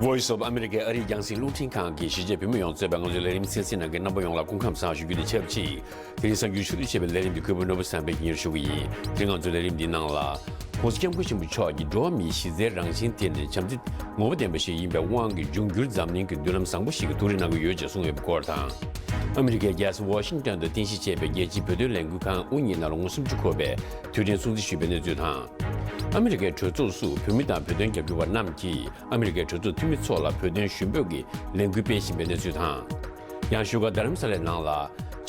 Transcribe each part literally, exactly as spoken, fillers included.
Voice of America ཨ་རིའི་རྒྱང་སྲིང་རླུང་འཕྲིན་ཁང་གིས་གཞིས་བྱེས་བོད་མི་ཡོངས་གཙོས་པའི་ང་ཚོའི་ལས་རིམ་གསན་གཟིགས་གནང་མཁན་རྣམ་པ་ཡོངས་ལ་སྐུ་ཁམས་བཟང་ཞུ་རྒྱུ་དང་ཆབས་ཅིག་དེ་རིང་གསར་འགྱུར་ཆུ་ཚོད་བཅུ་པའི་ལས་རིམ་འདི་གུས་པ་ནོར་བུ་བསམ་འཕེལ་གྱིས་སྙན་སྒྲོན་ཞུ་གི་ཡིན། དེ་རིང་ང་ཚོའི་ལས་རིམ་འདིའི་ནང་ལ། ༸གོང་ས་༸སྐྱབས་མགོན་ཆེན་པོ་མཆོག་གིས་འགྲོ་བ་མིའི་གཞི་རྩའི་རང་བཞིན་དེ་ནི་བྱམས་བརྩེ་ངོ་བོ་ལྡན་པ་ཞིག་ཡིན་པའི་དབང་གིས་འབྱུང་འགྱུར་འཛམ་གླིང་གི་མདུན་ལམ་བཟང་པོ་ཞིག་གི་ཐུགས་རེ་གནང་གི་ཡོད་ཅེས་གསུངས་ཡོད་པའི་སྐོར་དང་། ཨ་མི་རི་ཀའི་རྒྱལ་ས་ཝ་ཤིང་ཏོན་དུ་རྟེན་གཞི་བྱས་པའི་རྒྱལ་སྤྱིའི་བོད་དོན་ལས་འགུལ་ཁང་དབུ་བརྙེས་གནང་ལོ་ངོ་སུམ་ཅུ་འཁོར་བའི་དུས་དྲན་སྲུང་བརྩི་ཞུས་པའི་གནས་ཚུལ་དང་། ཨ་མི་རི་ཀའི་གྲོས་ཚོགས་སུ་བོད་མི་དང་བོད་དོན་རྒྱབ་སྐྱོར་བ་རྣམས་ཀྱིས་ཨ་མི་རི་ཀའི་གྲོས་ཚོགས་འཐུས་མི་ཚོ་ལ་བོད་དོན་ཞུ་འབོད་ཀྱི་ལས་འགུལ་སྤེལ་བཞིན་པའི་གནས་ཚུལ་དང་། ཡང་བཞུགས་སྒར་རྡ་རམ་ས་ལའི་ནང་ལ།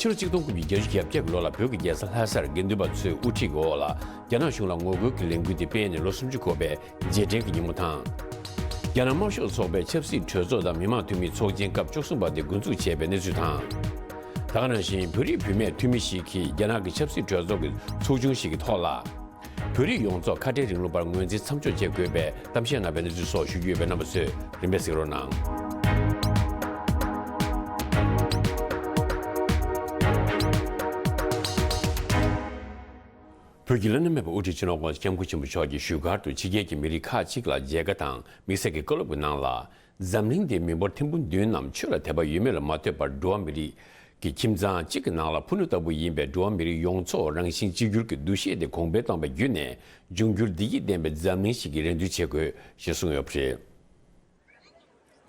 ཕྱི་ལོ་ཆིག་སྟོང་དགུ་བརྒྱ་བརྒྱད་ཅུ་གྱ་བརྒྱད་ཀྱི་ལོ་ལ་བོད་ཀྱི་རྒྱལ་ས་ལྷ་སར་དགེ་འདུན་པ་ཚོའི་དབུ་ཁྲིད་ཀྱི་འོག་ལ་རྒྱ་ནག་གཞུང་ལ་ངོ་རྒོལ་གྱི་ལས་འགུལ་དེ་སྤེལ་ནས་ལོ་སུམ་ཅུ་འཁོར་བའི་རྗེས་དྲན་གྱི་ཉིན་མོ་དང་། རྒྱ་ནག་དམར་ཤོག་ཚོགས་པའི་ཆབ་སྲིད་གྲོས་ཚོགས་དང་མི་མང་འཐུས་མིའི་ཚོགས་ཆེན་སྐབས་བཅུ་གསུམ་པ་དེ་འགོ་འཛུགས་བྱས་པའི་གནས་ཚུལ་དང་། ད་ག་ནང་བཞིན་བོད་རིགས་བུད་མེད་འཐུས་མི་ཞིག་གིས་རྒྱ་ནག་གི་ཆབ་སྲིད་གྲོས་ཚོགས་ཀྱི་ཚོགས་ཆུང་ཞིག་གི་ཐོག་ལ། བོད་རིགས་ཡོངས་རྫོགས་ཁ་བྲལ་རིང་ལུགས་པར་ངོས་འཛིན་མཚམས་འཇོག་བྱེད་དགོས་པའི་གཏམ་བཤད་གནང་བའི་གནས་ཚུལ་སོགས་ཞུ་རྒྱུ་ཡོད་པས་རྣམ་པ་ཚོས་རིམ་པས་གཟིགས་རོགས་གནང་། བོད་ཀྱི་བླ་ན་མེད་པའི་དབུ་ཁྲིད་སྤྱི་ནོར་༸གོང་ས་༸སྐྱབས་མགོན་ཆེན་པོ་མཆོག་གིས་བཞུགས་སྒར་དུ་ཕྱི་རྒྱལ་གྱི་མི་རིགས་ཁག་ཅིག་ལ་མཇལ་ཁ་དང་དམིགས་བསལ་གྱི་བཀའ་སློབ་ཀྱི་ནང་ལ། འཛམ་གླིང་འདིའི་མི་འབོར་ཐེར་འབུམ་བདུན་རྣམས་ཆོས་ལ་དད་པ་ཡོད་མེད་ལ་མ་ལྟོས་པར་འགྲོ་བ་མི་རིགས་ཀྱི་ཁྱིམ་ཚང་གཅིག་གི་ནང་ལ་ཕུ་ནུ་ལྟ་བུ་ཡིན་པའི་འགྲོ་བ་མི་རིགས་ཡོངས་རྫོགས་རང་བཞིན་གཅིག་གྱུར་གྱི་འདུ་ཤེས་དེ་གོང་འཕེལ་བཏང་བ་བརྒྱུད་ནས་འབྱུང་འགྱུར་བདེ་སྐྱིད་ལྡན་པའི་འཛམ་གླིང་ཞིག་གི་རེ་འདུན་བྱེད་དགོས་ཞེས་གསུངས་ཡོད་པ་རེད།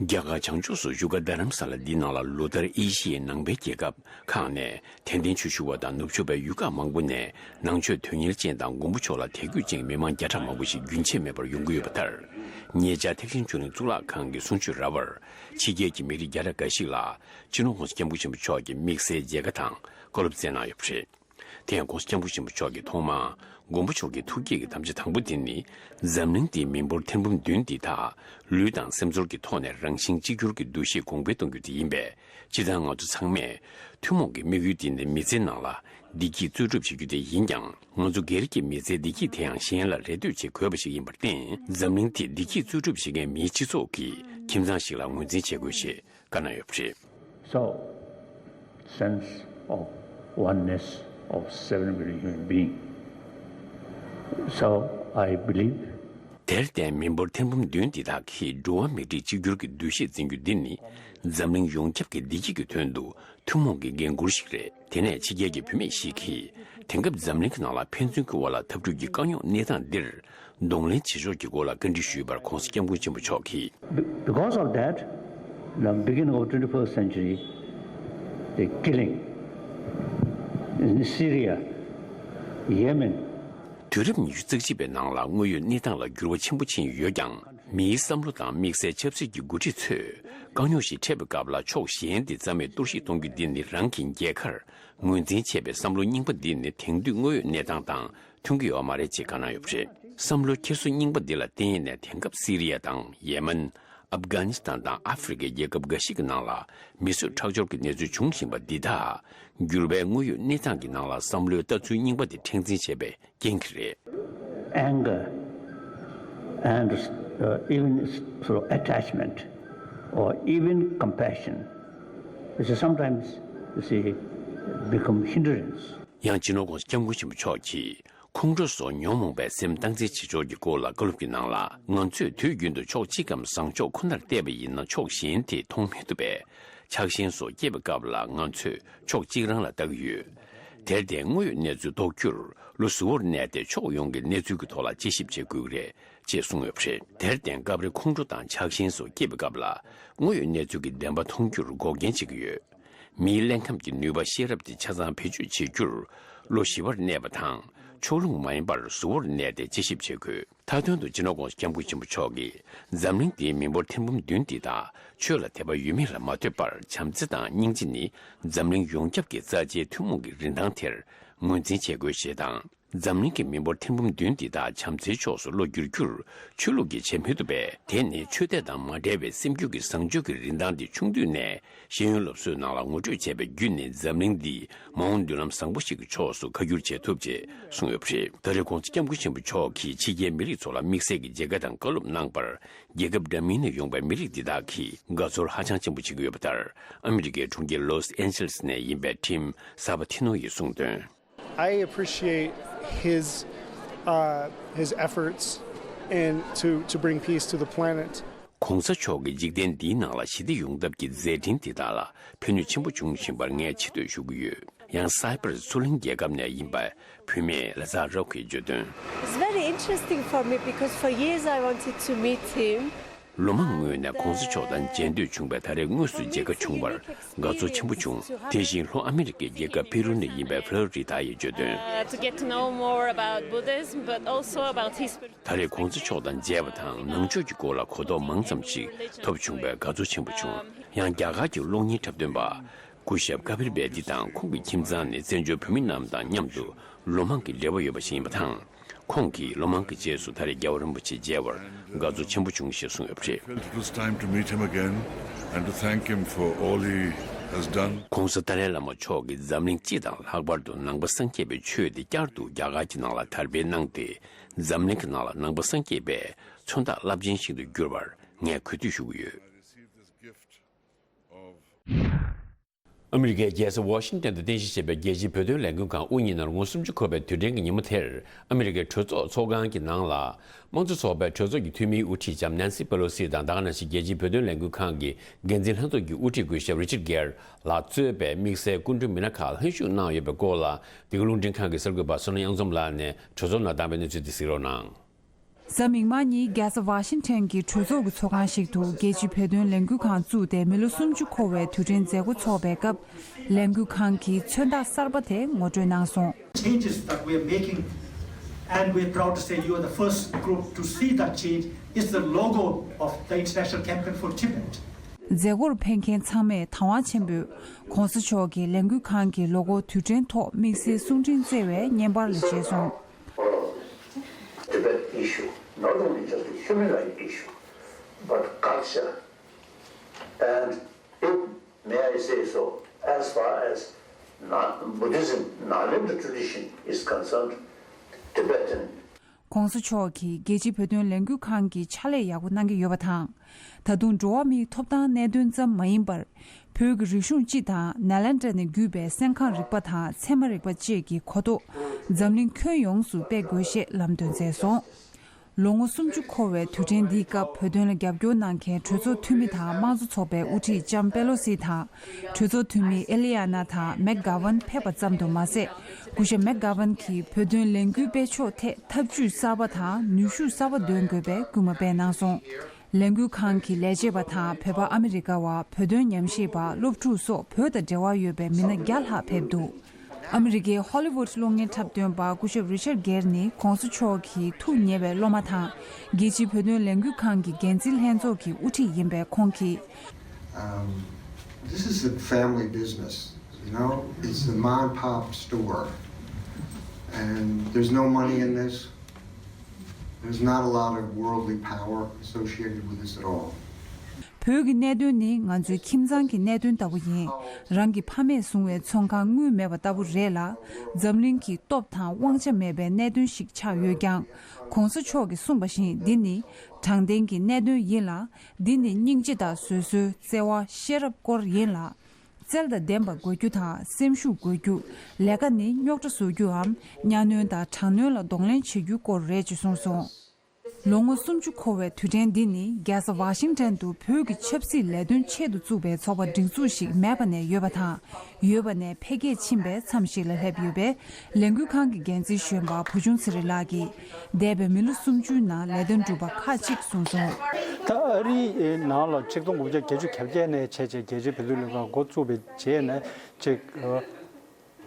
རྒྱ་གར་བྱང་ཕྱོགས་སུ་བཞུགས་སྒར་རྡ་རམ་ས་ལ་འདིའི་ནང་ལ་ལོ་ལྟར་ཨེ་ཤི་ཡའི་ནང་པའི་རྒྱལ་ཁབ་ཁག་ནས་དད་ལྡན་ཆོས་ཞུ་བ་དང་ནུབ་ཕྱོགས་པའི་ཡུལ་ཁག་མང་པོ་ནས་ནང་ཆོས་དོན་གཉེར་ཅན་དང་མགོན་པོ་མཆོག་ལ་དད་གུས་ཅན་གྱི་མི་མང་བརྒྱ་ཕྲག་མང་པོ་ཞིག་རྒྱུན་ཆད་མེད་པར་ཡོང་གི་ཡོད་པ་ལྟར། ཉེ་ཆར་ཐེག་ཆེན་ཆོས་གླིང་གཙུག་ལག་ཁང་གི་གསུང་ཆོས་ར་བར་ཕྱི་རྒྱལ་གྱི་མི་རིགས་བརྒྱ་ཕྲག་འགའ་ཞིག་ལ་སྤྱི་ནོར་༸གོང་ས་༸སྐྱབས་མགོན་ཆེན་པོ་མཆོག་གིས་དམིགས་བསལ་མཇལ་ཁ་དང་བཀའ་སློབ་སྩལ་གནང་ཡོད་པ་རེད། དེ་ཡང་༸གོང་ས་༸སྐྱབས་མགོན་ཆེན་པོ་མཆོག་གིས་ཐོག་མར་མགོན་པོ་མཆོག་གི་ཐུགས་བསྐྱེད་ཀྱི་དམ་བཅའ་དང་པོ་དེ་ནི། འཛམ་གླིང་འདིའི་མི་འབོར་ཐེར་འབུམ་བདུན་འདི་དག་ལུས་དང་སེམས་ཚོར་གྱི་ཐོག་ནས་རང་བཞིན་གཅིག་གྱུར་གྱི་འདུ་ཤེས་གོང་འཕེལ་གཏོང་རྒྱུ་དེ་ཡིན་པས། སྤྱིར་བཏང་ང་ཚོ་ཚང་མས་ཐུན་མོང་གི་དམིགས་ཡུལ་དེ་ནི་མི་ཚེའི་ནང་ལ་བདེ་སྐྱིད་འཚོལ་སྒྲུབ་བྱེད་རྒྱུ་དེ་ཡིན་ཀྱང་། ང་ཚོ་སྒེར་གྱི་མི་ཚེའི་བདེ་སྐྱིད་དེའང་གཞན་ལ་རེ་ལྟོས་བྱེད་དགོས་པ་ཞིག་ཡིན་པར་བརྟེན། འཛམ་གླིང་དེ་བདེ་སྐྱིད་འཚོལ་སྒྲུབ་བྱེད་མཁན་མིའི་སྤྱི་ཚོགས་ཀྱི་ཁྱིམ་ཚང་ཞིག་ལ་ངོས་འཛིན་བྱེད་དགོས་ཞེས་བཀའ་གནང་ཡོད་པ་རེད། So, sense of oneness of seven billion human being. So, I believe དེར་བརྟེན་མི་འབོར་ཐེར་འབུམ་བདུན་འདི་དག་གིས་འགྲོ་བ་མི་རིགས་གཅིག་གྱུར་གྱི་འདུ་ཤེས་འཛིན་རྒྱུ་འདི་ནི་འཛམ་གླིང་ཡོངས་ཁྱབ་ཀྱི་བདེ་སྐྱིད་ཀྱི་དོན་དུ་ཐུན་མོང་གི་འགན་འཁུར་ཞིག་རེད། དེ་ནས་ཕྱི་རྒྱལ་གྱི་བུད་མེད་ཞིག་གིས་དེང་སྐབས་འཛམ་གླིང་གི་ནང་ལ་ཕན་ཚུན་གྱི་དབར་ལ་འཐབ་འཁྲུག་གི་དཀའ་རྙོག་གནས་སྟངས་འདིར་གདོང་ལེན་བྱེད་ཕྱོགས་ཀྱི་སྐོར་ལ་བཀའ་འདྲི་ཞུས་པར་༸གོང་ས་༸སྐྱབས་མགོན་ཆེན་པོ་མཆོག་གིས། Be- because of that, the beginning of twenty-first century, the killing in Syria, Yemen, དུས་རབས་ཉི་ཤུ་རྩ་གཅིག་པའི་ནང་ལ་དངོས་ཡོད་གནས་སྟངས་ལ་འགྱུར་བ་ཆེན་པོ་ཕྱིན་ཡོད་ཀྱང་། མིའི་བསམ་བློ་དང་དམིགས་བསལ་ཆབ་སྲིད་ཀྱི་འགོ་ཁྲིད་ཚོས་དཀའ་རྙོག་ཞིག་འཕྲད་པའི་སྐབས་ལ་ཕྱོགས་གཞན་དེ་རྩ་མེད་གཏོར་བཤིག་གཏོང་རྒྱུ་འདི་ནི་རང་གི་རྒྱལ་ཁར་ངོས་འཛིན་བྱེད་པའི་བསམ་བློ་རྙིང་པ་འདི་ནི་དེང་དུས་དངོས་ཡོད་གནས་སྟངས་དང་མཐུན་གྱི་ཡོད་མ་རེད་ཅེས་བཀའ་གནང་ཡོད་པ་རེད། བསམ་བློ་འཁྱེར་སོ་རྙིང་པ་འདི་ལ་བརྟེན་ནས་དེང་སྐབས་སི་རི་ཡ་དང་ཡེ་མན། ཨབ་གྷ་ནི་སི་ཐན་དང་ཨ་ཧྥེ་རི་ཁའི་རྒྱལ་ཁབ་འགའ་ཞིག་གི་ནང་ལ་མི་གསོད་ཁྲག་སྦྱོར་གྱི་གནས་ཚུལ་འབྱུང་བཞིན་པ་འདི་དག་འགྱུར་བའི་དངོས་ཡོད་གནས་སྟངས་ཀྱི་ནང་ལ་བསམ་བློའི་ལྟ་ཚུལ་རྙིང་པ་དེ་མཁྲེགས་འཛིན་བྱས་པའི་རྐྱེན་གྱིས་རེད། Anger and, uh, even sort of attachment or even compassion, which is sometimes, you see, become hindrance. ཡང་སྤྱི་ནོར་༸གོང་ས་༸སྐྱབས་མགོན་ཆེན་པོ་མཆོག་གིས། ཁོང་ཁྲོ་སོགས་ཉོན་མོངས་པའི་སེམས་སྟངས་འཛིན་བྱེད་ཕྱོགས་ཀྱི་སྐོར་ལ་བཀའ་སློབ་ཀྱི་ནང་ལ། ང་ཚོས་དུས་རྒྱུན་དུ་ཕྱོགས་གཅིག་གམ་བཟང་ཕྱོགས་ཁོ་ནར་བལྟས་པ་ཡིན་ན་ཕྱོགས་གཞན་དེ་མཐོང་མི་ཐུབ་པས། ཆགས་ཞེན་སོགས་སྐྱེས་པའི་སྐབས་ལ་ང་ཚོས་ཕྱོགས་གཅིག་རང་ལ་ལྟ་གི་ཡོད། དེར་བརྟེན་དངོས་ཡོད་གནས་ཚུལ་རྟོགས་རྒྱུར་བློ་གཟུ་བོར་གནས་ཏེ་ཕྱོགས་ཡོངས་ཀྱི་གནས་ཚུལ་གྱི་ཐོག་ལ་དཔྱད་ཞིབ་བྱེད་དགོས་ཀྱི་རེད་ཅེས་གསུངས་ཡོད་པ་རེད། དེར་བརྟེན་སྐབས་རེ་ཁོང་ཁྲོ་དང་ཆགས་ཞེན་སོགས་སྐྱེས་པའི་སྐབས་ལ་དངོས་ཡོད་གནས་ཚུལ་གྱི་བདེན་པ་མཐོང་རྒྱུར་འགོག་རྐྱེན་བྱེད་ཀྱི་ཡོད། མིའི་ཀླད་ཁམས་ཀྱི་ནུས་པ་ཤེས་རབ་དེ་ཆ་ཚང་བེད་སྤྱོད་བྱེད་རྒྱུར་བློ་ཞི་བར་གནས་པ་དང་། ཕྱོགས་ལྷུང་མ་ཡིན་པར་གཟུ་བོར་གནས་ཏེ་དཔྱད་ཞིབ་བྱེད་དགོས། མཐའ་དོན་དུ་སྤྱི་ནོར་༸གོང་ས་༸སྐྱབས་མགོན་ཆེན་པོ་མཆོག་གིས་འཛམ་གླིང་འདིའི་མི་འབོར་ཐེར་འབུམ་བདུན་འདི་དག་ཆོས་ལ་དད་པ་ཡོད་མེད་ལ་མ་ལྟོས་པར་བྱམས་བརྩེ་དང་སྙིང་རྗེ་ནི་འཛམ་གླིང་ཡོངས་ཁྱབ་ཀྱི་རྩ་ཆེའི་ཐུན་མོང་གི་རིན་ཐང་དེར་ངོས་འཛིན་བྱེད་དགོས་ཞེས་དང་། འཛམ་གླིང་གི་མི་འབོར་ཐེར་འབུམ་བདུན་འདི་དག་བྱམས་བརྩེའི་ཕྱོགས་སུ་བློ་བསྒྱུར་རྒྱུར་ཆོས་ལུགས་ཀྱིས་བྱེད་མི་ཐུབ་པས། དེ་ནི་ཆོས་དད་དང་མ་འབྲེལ་བའི་སེམས་རྒྱུད་ཀྱི་བཟང་སྤྱོད་ཀྱི་རིན་ཐང་འདི་ཆུང་དུས་ནས་ཤེས་ཡོན་སློབ་གསོའི་ནང་ལ་ངོ་སྤྲོད་བྱས་པ་བརྒྱུད་ནས་འཛམ་གླིང་འདི་མ་འོངས་མདུན་ལམ་བཟང་པོ་ཞིག་གི་ཕྱོགས་སུ་ཁ་བསྒྱུར་བྱེད་ཐུབ་ཅེས་གསུངས་ཡོད་པ་རེད། ད་རེས་༸གོང་ས་༸སྐྱབས་མགོན་ཆེན་པོ་མཆོག་གིས་ཕྱི་རྒྱལ་མི་རིགས་ཚོ་ལ་དམིགས་བསལ་གྱི་མཇལ་ཁ་དང་བཀའ་སློབ་གནང་པར། རྒྱལ་ཁབ་འདྲ་མིན་ནས་ཡོང་པའི་མི་རིགས་འདི་དག་གིས་དགའ་ཚོར་ཧ་ཅང་ཆེན་པོ་བྱེད་ཀྱི་ཡོད་པ་ལྟར། ཨ་མི་རི་ཀའི་གྲོང་ཁྱེར་ལོས་ཨན་ཇེ་ལེས་ནས་ཡིན་པའི་ཁྲིམ་ས་བ་ཐི་ནོ་ཡིས་གསུངས་དོན། I appreciate his, uh, his efforts and to, to bring peace to the planet. ༧གོང་ས་མཆོག་གིས་འཇིག་རྟེན་འདིའི་ནང་ལ་ཞི་བདེ་ཡོང་ཐབས་ཀྱི་མཛད་འཕྲིན་འདི་དག་ལ་ཕན་ནུས་ཆེན་པོ་བྱུང་བཞིན་པར་ངས་ཆེ་བསྟོད་ཞུ་གི་ཡོད། ཡང་སའི་པར་སུ་ལིང་རྒྱལ་ཁབ་ནས་ཡིན་པའི་བུད་མེད་ལ་ཛ་རོག་གིས་བརྗོད་དོན། It's very interesting for me because for years I wanted to meet him. ལོ་མང་སྔོན་ནས་༧གོང་ས་མཆོག་དང་མཇལ་འདོད་བྱུང་བས། ད་རེས་དངོས་སུ་མཇལ་ཁ་བྱུང་བར་དགའ་ཚོར་ཆེན་པོ་བྱུང་། དེ་བཞིན་ལྷོ་ཨ་མི་རི་ཀའི་རྒྱལ་ཁབ་པི་རུ་ནས་ཡིན་པའི་ཕློ་རི་ཏཱ་ཡིས་བརྗོད་དོན། Uh, to get to know more about Buddhism, but also about his spiritual ད་རེས་༧གོང་ས་མཆོག་དང་མཇལ་བ་དང་ནང་ཆོས་ཀྱི་སྐོར་ལ་གོ་རྟོགས་མང་ཙམ་ཞིག་ཐོབ་བྱུང་བས་དགའ་ཚོར་ཆེན་པོ་བྱུང་། ཡང་རྒྱ་གར་གྱི་གློག་བརྙན་འཁྲབ་སྟོན་པ་སྐུ་ཞབས་ཀ་པིར་བེ་ཏི་དང་ཁོང་གི་ཁྱིམ་ཚང་ནི་བཙན་བྱོལ་བོད་མི་རྣམས་དང་མཉམ་དུ་ལོ་མང་གི་འབྲེལ་བ་ཡོད་པ་ཞིག་ཡིན་པ་དང་། ཁོང་གིས་ལོ་མང་གི་རྗེས་སུ་ད་རེས་རྒྱལ་བ་རིན་པོ་ཆེ་མཇལ་བར་དགའ་ཚོར་ཆེན་པོ་བྱུང་ཞེས་གསུངས་ཡོད་པ་རེད། Felt it was time to meet him again and to thank him for all he has done. ༧གོང་ས་ཏཱ་ལའི་བླ་མ་མཆོག་གིས་འཛམ་གླིང་སྤྱི་དང་ལྷག་པར་དུ་ནང་པ་སངས་རྒྱས་པའི་ཆོས་འདི་བསྐྱར་དུ་རྒྱ་གར་གྱི་ནང་ལ་དར་སྤེལ་གནང་སྟེ། འཛམ་གླིང་གི་ནང་ལ་ནང་པ་སངས་རྒྱས་པའི་མཚོན་རྟགས་རླབས་ཆེན་ཞིག་ཏུ་གྱུར་བར་ངས་གུས་འདུད་ཞུ་གི་ཡོད། ཨ་མི་རི་ཀའི་རྒྱལ་ས་ཝ་ཤིང་ཏན་དུ་རྟེན་གཞི་བྱས་པའི་རྒྱལ་སྤྱིའི་བོད་དོན་ལས་འགུལ་ཁང་དབུ་བརྙེས་ནས་ལོ་ངོ་སུམ་ཅུ་འཁོར་བའི་དུས་དྲན་གྱི་ཉིན་མོ་དེར། ཨ་མི་རི་ཀའི་གྲོས་ཚོགས་ཚོགས་ཁང་གི་ནང་ལ། དམངས་གཙོ་ཚོགས་པའི་གྲོས་ཚོགས་ཀྱི་འཐུས་མིའི་དབུ་ཁྲིད་ལྕམ་ནན་སི་པེ་ལོ་སི་དང་། ད་ག་ནང་བཞིན་རྒྱལ་སྤྱིའི་བོད་དོན་ལས་འགུལ་ཁང་གི་འགན་འཛིན་ལྷན་ཚོགས་ཀྱི་དབུ་ཁྲིད་སྐུ་ཞབས་རི་ཆར་གྷེར་ལགས་གཙོས་པའི་དམིགས་བསལ་སྐུ་མགྲོན་མི་སྣ་ཁག་ལྷན་ཞུགས་གནང་ཡོད་པའི་སྐོར་ལ། འདི་ག་རླུང་འཕྲིན་ཁང་གི་གསར་འགོད་པ་བསོད་ནམས་གཡང་འཛོམས་ལགས་ནས་གྲོས་ཚོགས་ནང་བཏང་པའི་གནས་ཚུལ་དེ་གཟིགས་རོགས་གནང་། གཟའ་མིག་དམར་ཉིན་རྒྱལ་ས་ཝ་ཤིང་ཊོན་གྱི་གྲོས་ཚོགས་ཀྱི་ཚོགས་ཁང་ཞིག་ཏུ་རྒྱལ་སྤྱིའི་བོད་དོན་ལས་འགུལ་ཁང་བཙུགས་ཏེ་མི་ལོ་སུམ་ཅུ་འཁོར་བའི་དུས་དྲན་མཛད་སྒོ་འཚོགས་པའི་སྐབས། ལས་འགུལ་ཁང་གིས་མཚོན་རྟགས་གསར་པ་དེ་ངོ་སྤྲོད་གནང་སོང་། Changes that we are making and we are proud to say you are the first group to see that change is the logo of the International Campaign for Tibet. མཛད་སྒོར་ཕེབས་མཁན་ཚང་མས་དང་བ་ཆེན་པོས་༧གོང་ས་མཆོག་གིས་ལས་འགུལ་ཁང་གི་ལོ་ཀོ་དུས་དྲན་ཐོག་དམིགས་བསལ་གསུང་འཕྲིན་བསྩལ་བའི་བརྙན་པར་ལ་མཇལ་སོང་། Tibet issue, not only just the human rights issue, but culture and, if may I say so, as far as Na- Buddhism, Nalanda tradition is concerned, Tibetan ༸གོང་ས་མཆོག་གིས་རྒྱལ་སྤྱིའི་བོད་དོན་ལས་འགུལ་ཁང་གི་ཕྱག་ལས་ཡག་པོ་གནང་གི་ཡོད་པ་དང་། ད་དུང་འགྲོ་བ་མིའི་ཐོབ་ཐང་གནད་དོན་ཙམ་མ་ཡིན་པར། བོད་ཀྱི་རིག་གཞུང་སྤྱི་དང་ནཱ་ལེནྡྲ་ནས་བརྒྱུད་པའི་གསན་ཁང་རིག་པ་དང་ཚད་མ་རིག་པ་བཅས་ཀྱི་གོ་རྟོགས་འཛམ་གླིང་ཁྱོན་ཡོངས་སུ་སྤེལ་དགོས་ཞེས་ལམ་སྟོན་མཛད་སོང་། ལོ་ངོ་སུམ་ཅུ་འཁོར་བའི་དུས་དྲན་འདིའི་སྐབས་བོད་དོན་ལ་རྒྱབ་སྐྱོར་གནང་མཁན་གྲོས་ཚོགས་འཐུས་མི་དང་དམངས་གཙོ་ཚོགས་པའི་དབུ་ཁྲིད་ལྕམ་པེ་ལོ་སི་དང་། གྲོས་ཚོགས་འཐུས་མི་ཨེ་ལི་ཡ་ན་དང་མེག་གྷ་ཝན་ཕེབས་པ་ཙམ་དུ་མ་ཟད། སྐུ་ཞབས་མེག་གྷ་ཝན་གྱིས་བོད་དོན་ལས་འགུལ་སྤེལ་ཕྱོགས་ཐད་ཐབས་ཇུས་གསར་པ་དང་ནུས་ཤུགས་གསར་པ་འདོན་དགོས་པའི་སྐུལ་མ་སྤེལ་གནང་སོང་། ལས་འགུལ་ཁང་གི་ལས་བྱེད་པ་དང་བོད་པ་ཨ་མི་རི་ཀ་བ། བོད་དོན་ཉམས་ཞིབ་པ། སློབ་ཕྲུག་སོགས་བོད་དང་འབྲེལ་བ་ཡོད་པའི་མི་སྣ་བརྒྱ་ལྷག་ཕེབས་འདུག་ཨ་མི་རི་ཀའི་ཧོ་ལི་ཝུད་གློག་བརྙན་འཁྲབ་སྟོན་པ་སྐུ་ཞབས་རི་ཆར་གྷེར་ནི་༸གོང་ས་མཆོག་གི་ཐུགས་ཉེ་བའི་སློབ་མ་དང་། རྒྱལ་སྤྱིའི་བོད་དོན་ལས་འགུལ་ཁང་གི་འགན་འཛིན་ལྷན་ཚོགས་ཀྱི་དབུ་ཁྲིད་ཡིན་པའི་ཁོང་གིས། Um, this is a family business, you know, it's a mom and pop store. And there's no money in this. There's not a lot of worldly power associated with this at all. བོད་ཀྱི་གནད་དོན་ནི་ང་ཚོའི་ཁྱིམ་ཚང་གི་གནད་དོན་ལྟ་བུ་ཡིན། རང་གི་ཕ་མས་བཟུང་བའི་ཚོང་ཁང་དངུལ་མེད་པ་ལྟ་བུ་རེད་ལ། འཛམ་གླིང་གི་སྟོབས་དང་དབང་ཆ་མེད་པའི་གནད་དོན་ཞིག་ཆགས་ཡོད་ཀྱང་། ༸གོང་ས་མཆོག་གིས་གསུངས་པ་བཞིན་འདི་ནི་དྲང་བདེན་གྱི་གནད་དོན་ཡིན་ལ། འདི་ནི་སྙིང་རྗེ་དང་བཟོད་གསོལ། བརྩེ་བ། ཤེས་རབ་སྐོར་ཡིན་ལ། རྩལ་དང་ལྡན་པ་དགོས་རྒྱུ་དང་སེམས་ཤུགས་དགོས་རྒྱུ། ལས་ཀ་ནི་རྙོག་དྲ་བཟོ་རྒྱུའམ་གཉའ་གནོན་དང་དྲག་གནོན་ལ་གདོང་ལེན་བྱེད་རྒྱུའི་སྐོར་རེད་ཅེས་གསུངས་སོང་། ལོ་ངོ་སུམ་ཅུ་འཁོར་བའི་དུས་དྲན་འདི་ནི་རྒྱལ་ས་ཝ་ཤིང་ཊོན་དུ་བོད་ཀྱི་ཆབ་སྲིད་ལས་དོན་ཆེད་དུ་བཙུགས་པའི་ཚོགས་པ་སྒྲིག་འཛུགས་ཤིག་མེད་པ་ནས་ཡོད་པ་དང་། ཡོད་པ་ནས་འཕེལ་རྒྱས་ཕྱིན་པའི་མཚམས་ཤིག་ལ་སླེབས་ཡོད་པས། ལས་འགུལ་ཁང་གི་འགན་འཛིན་གཞོན་པ་བུ་ཆུང་ཚེ་རིང་ལགས་ཀྱིས། འདས་པའི་མི་ལོ་སུམ་ཅུའི་ནང་ལས་དོན་གྲུབ་པ་ཁག་ཅིག་གསུངས་སོང་། ད་ཨ་རིའི་ནང་ལ་ཆིག་སྟོང་དགུ་བརྒྱ་བརྒྱད་ཅུ་གྱ་བརྒྱད་ནས་བྱས་བྱས་རྒྱལ་སྤྱིའི་བོད་དོན་ལས་འགུལ་ཁང་འགོ་བཙུགས་པའི་རྗེས་ནས་ཅིག་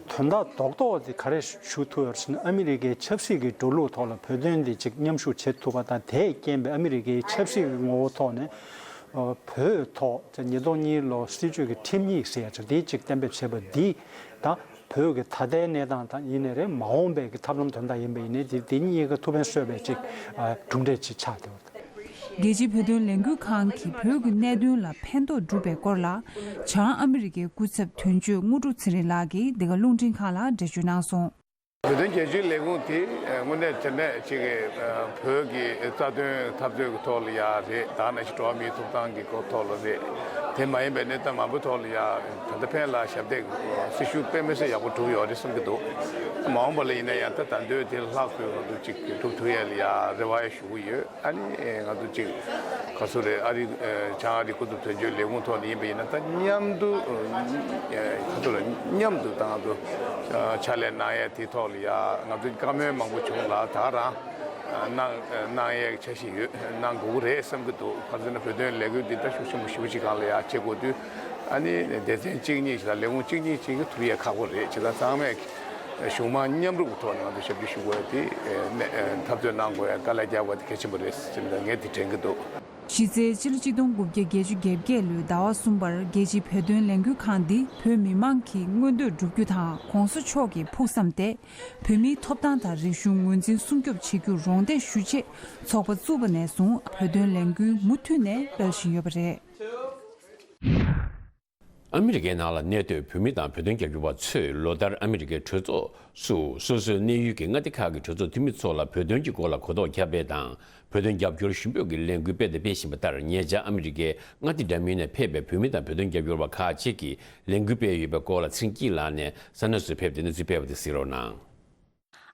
དོན་དག་རྡོག་རྡོག་དེ་ག་རེ་ཞུ་ཐུབ་ཡོད་ཟེར་ན། ཨ་མི་རི་ཀའི་ཆབ་སྲིད་ཀྱི་འགྲོ་ལུགས་ཐོག་ལ་བོད་དོན་དེ་ཅིག་མཉམ་ཞུགས་བྱེད་ཐུབ་པ་དང་། དེས་རྐྱེན་པས་ཨ་མི་རི་ཀའི་ཆབ་སྲིད་ཀྱི་ངོ་བོ་ཐོག་ནས་བོད་ཐོག་ཉིས་སྟོང་གཉིས་ལོ་སྲིད་བྱུས་ཀྱི་ཁྲིམས་ཡིག་ཟེར་ཡ་ཅིག་དེ་ཅིག་གཏན་འབེབས་བྱས་པ་འདི་དང་། བོད་ཀྱི་ད་ལྟའི་གནས་སྟངས་དང་ཡིན་ནའི་རེད། མ་འོངས་པའི་གི་ཐབས་ལམ་དོན་དག་ཡིན་པ་ཡིན་ནའི་དེ་དེ་གཉིས་ཀ་ཐུགས་ཕན་གསོས་པའི་ཅིག་གྲུབ་འབྲས་ཅིག་ཆགས་བསྡད་པ་རེད། རྒྱལ་སྤྱིའི་བོད་དོན་ལས་འགུལ་ཁང་གིས་བོད་ཀྱི་གནད་དོན་ལ་ཕན་ཐོགས་བསྒྲུབས་པའི་སྐོར་ལ། བྱང་ཨ་མི་རི་ཀའི་སྐུ་ཚབ་དོན་གཅོད་དངོས་གྲུབ་ཚེ་རིང་ལགས་ཀྱིས་འདི་ག་རླུང་འཕྲིན་ཁང་ལ་འགྲེལ་བརྗོད་གནང་སོང་། བོད་དོན་རྒྱལ་སྤྱིའི་ལས་ཁུངས་དེ་དངོས་གནས་དྲང་གནས་ཅིག་གི་བོད་ཀྱི་རྩ་དོན་འཐབ་རྩོད་ཀྱི་ཐོག་ལ་ཡ་རེད། ད་ནང་བཞིན་འགྲོ་བ་མིའི་ཐོབ་ཐང་གི་སྐོར་ཐོག་ལ་རེད། དེ་མ་ཡིན་པའི་གནས་སྟངས་མང་པོའི་ཐོག་ལ་ཡ་ད་ལྟ་ཕན་ལ་ཞབས་འདེགས་སྲི་ཞུ་དཔེ་མི་སྲིད་ཡག་པོ་བསྒྲུབས་ཡོད་རེད་བསམ་གྱི་འདུག་མ་འོངས་པ་ལ་ཡིན་ན་ཡང་ད་ད་འདོད་དེ་ལྷག་པའི་ང་ཚོ་ཅིག་སྒྲུབ་ཐུབ་ཡ་ལ་ཡ་རེ་བ་ཞུ་གི་ཡོད། ཨ་ནི་ང་ཚོ་ཅིག་ག་ཚོད་རེད། ཨ་རི་བྱང་ཨ་རི་སྐུ་ཚབ་དོན་གཅོད་ལས་ཁུངས་ཐོག་ནས་ཡིན་པ་ཡིན་ན་ད་མཉམ་དུ་ག་ཚོད་རེད། མཉམ་དུ་ད་ང་ཚོ་ཕྱག་ལས་གནང་ཡ་དེའི་ཐོག་ལ་ཡ་ང་ཚོ་བཀའ་མོལ་མང་པོ་བྱུང་ལ་ད་རང་གནང་གནང་ཡས་འཆར་གཞི་ཡོད། གནང་དགོས་ཀྱི་རེད་བསམ་གྱི་འདུག་ག་རེ་ཟེར་ན་བོད་དོན་ལས་འགུལ་འདི་ལྟ་ཤུགས་ཆེན་པོ་ཞེ་པོ་ཅིག་སྒང་ལ་ཡ་བྱེད་དགོས་དུས་ཨ་ནི་སྡེ་ཚན་གཅིག་གཉིས་ཤིག་དང་ལས་ཁུངས་གཅིག་གཉིས་ཅིག་གིས་ཐུབ་ཡས་ཁག་པོ་རེད། བྱས་ཙང་ཚང་མས་གཞུང་མང་མཉམ་རུབ་ཀྱི་ཐོག་ནས་ང་ཚོ་ཞབས་ཕྱི་ཞུ་དགོས་ཡ་དེ་འཐབ་རྩོད་གནང་དགོས་ཡ་དཀའ་ལས་རྒྱག་དགོས་ཡ་དེ་གལ་ཆེན་པོ་རེད་ཟེར་ནས་ངས་དེ་དྲན་གྱི་འདུག་གཞི་རྩའི་ཕྱི་ལོ་ཆིག་སྟོང་དགུ་བརྒྱ་བརྒྱད་ཅུ་གྱ་བརྒྱད་ལོའི་ཟླ་བ་གསུམ་པར་རྒྱལ་སྤྱིའི་བོད་དོན་ལས་འགུལ་ཁང་འདིས་བོད་མི་མང་གི་མངོན་འདོད་བསྒྲུབ་རྒྱུ་དང་གོང་ས་མཆོག་གི་ཕུགས་བསམ་སྟེ། བོད་མིའི་ཐོབ་ཐང་དང་རིག་གཞུང་ངོས་འཛིན་སྲུང་སྐྱོབ་བྱེད་རྒྱུར་རོགས་འདེགས་ཞུ་ཆེད་ཚོགས་པ་བཙུགས་པ་ནས་བཟུང་བོད་དོན་ལས་འགུལ་མུ་མཐུད་ནས་སྤེལ་བཞིན་ཡོད་པ་རེད། ཨ་མི་རི་ཀའི་ནང་ལ་གནས་སྡོད་བོད་མི་དང་བོད་དོན་རྒྱབ་སྐྱོར་བ་ཚོས་ལོ་ལྟར་ཨ་མི་རི་ཀའི་གྲོས་ཚོགས་སུ་སོ་སོའི་གནས་ཡུལ་གྱི་མངའ་སྡེ་ཁག་གི་གྲོས་ཚོགས་འཐུས་མི་ཚོ་ལ་བོད་དོན་གྱི་སྐོར་ལ་གོ་རྟོགས་བརྒྱབ་པ་དང་། བོད་དོན་རྒྱབ་སྐྱོར་ཞུ་འབོད་ཀྱི་ལས་འགུལ་སྤེལ་དང་སྤེལ་བཞིན་པ་ལྟར། ཉེ་ཆར་ཨ་མི་རི་ཀའི་མངའ་སྡེ་འདྲ་མིན་ནས་ཕེབས་པའི་བོད་མི་དང་བོད་དོན་རྒྱབ་སྐྱོར་བ་ཁག་ཅིག་གིས་ལས་འགུལ་སྤེལ་ཡོད་པའི་སྐོར་ལ་ཚེ་རིང་སྐྱིད་ལགས་ནས་ས་གནས་སུ་ཕེབས་ཏེ་གནས་ཚུལ་སྤེལ་བ་དེ་གཟིགས་རོགས་གནང་།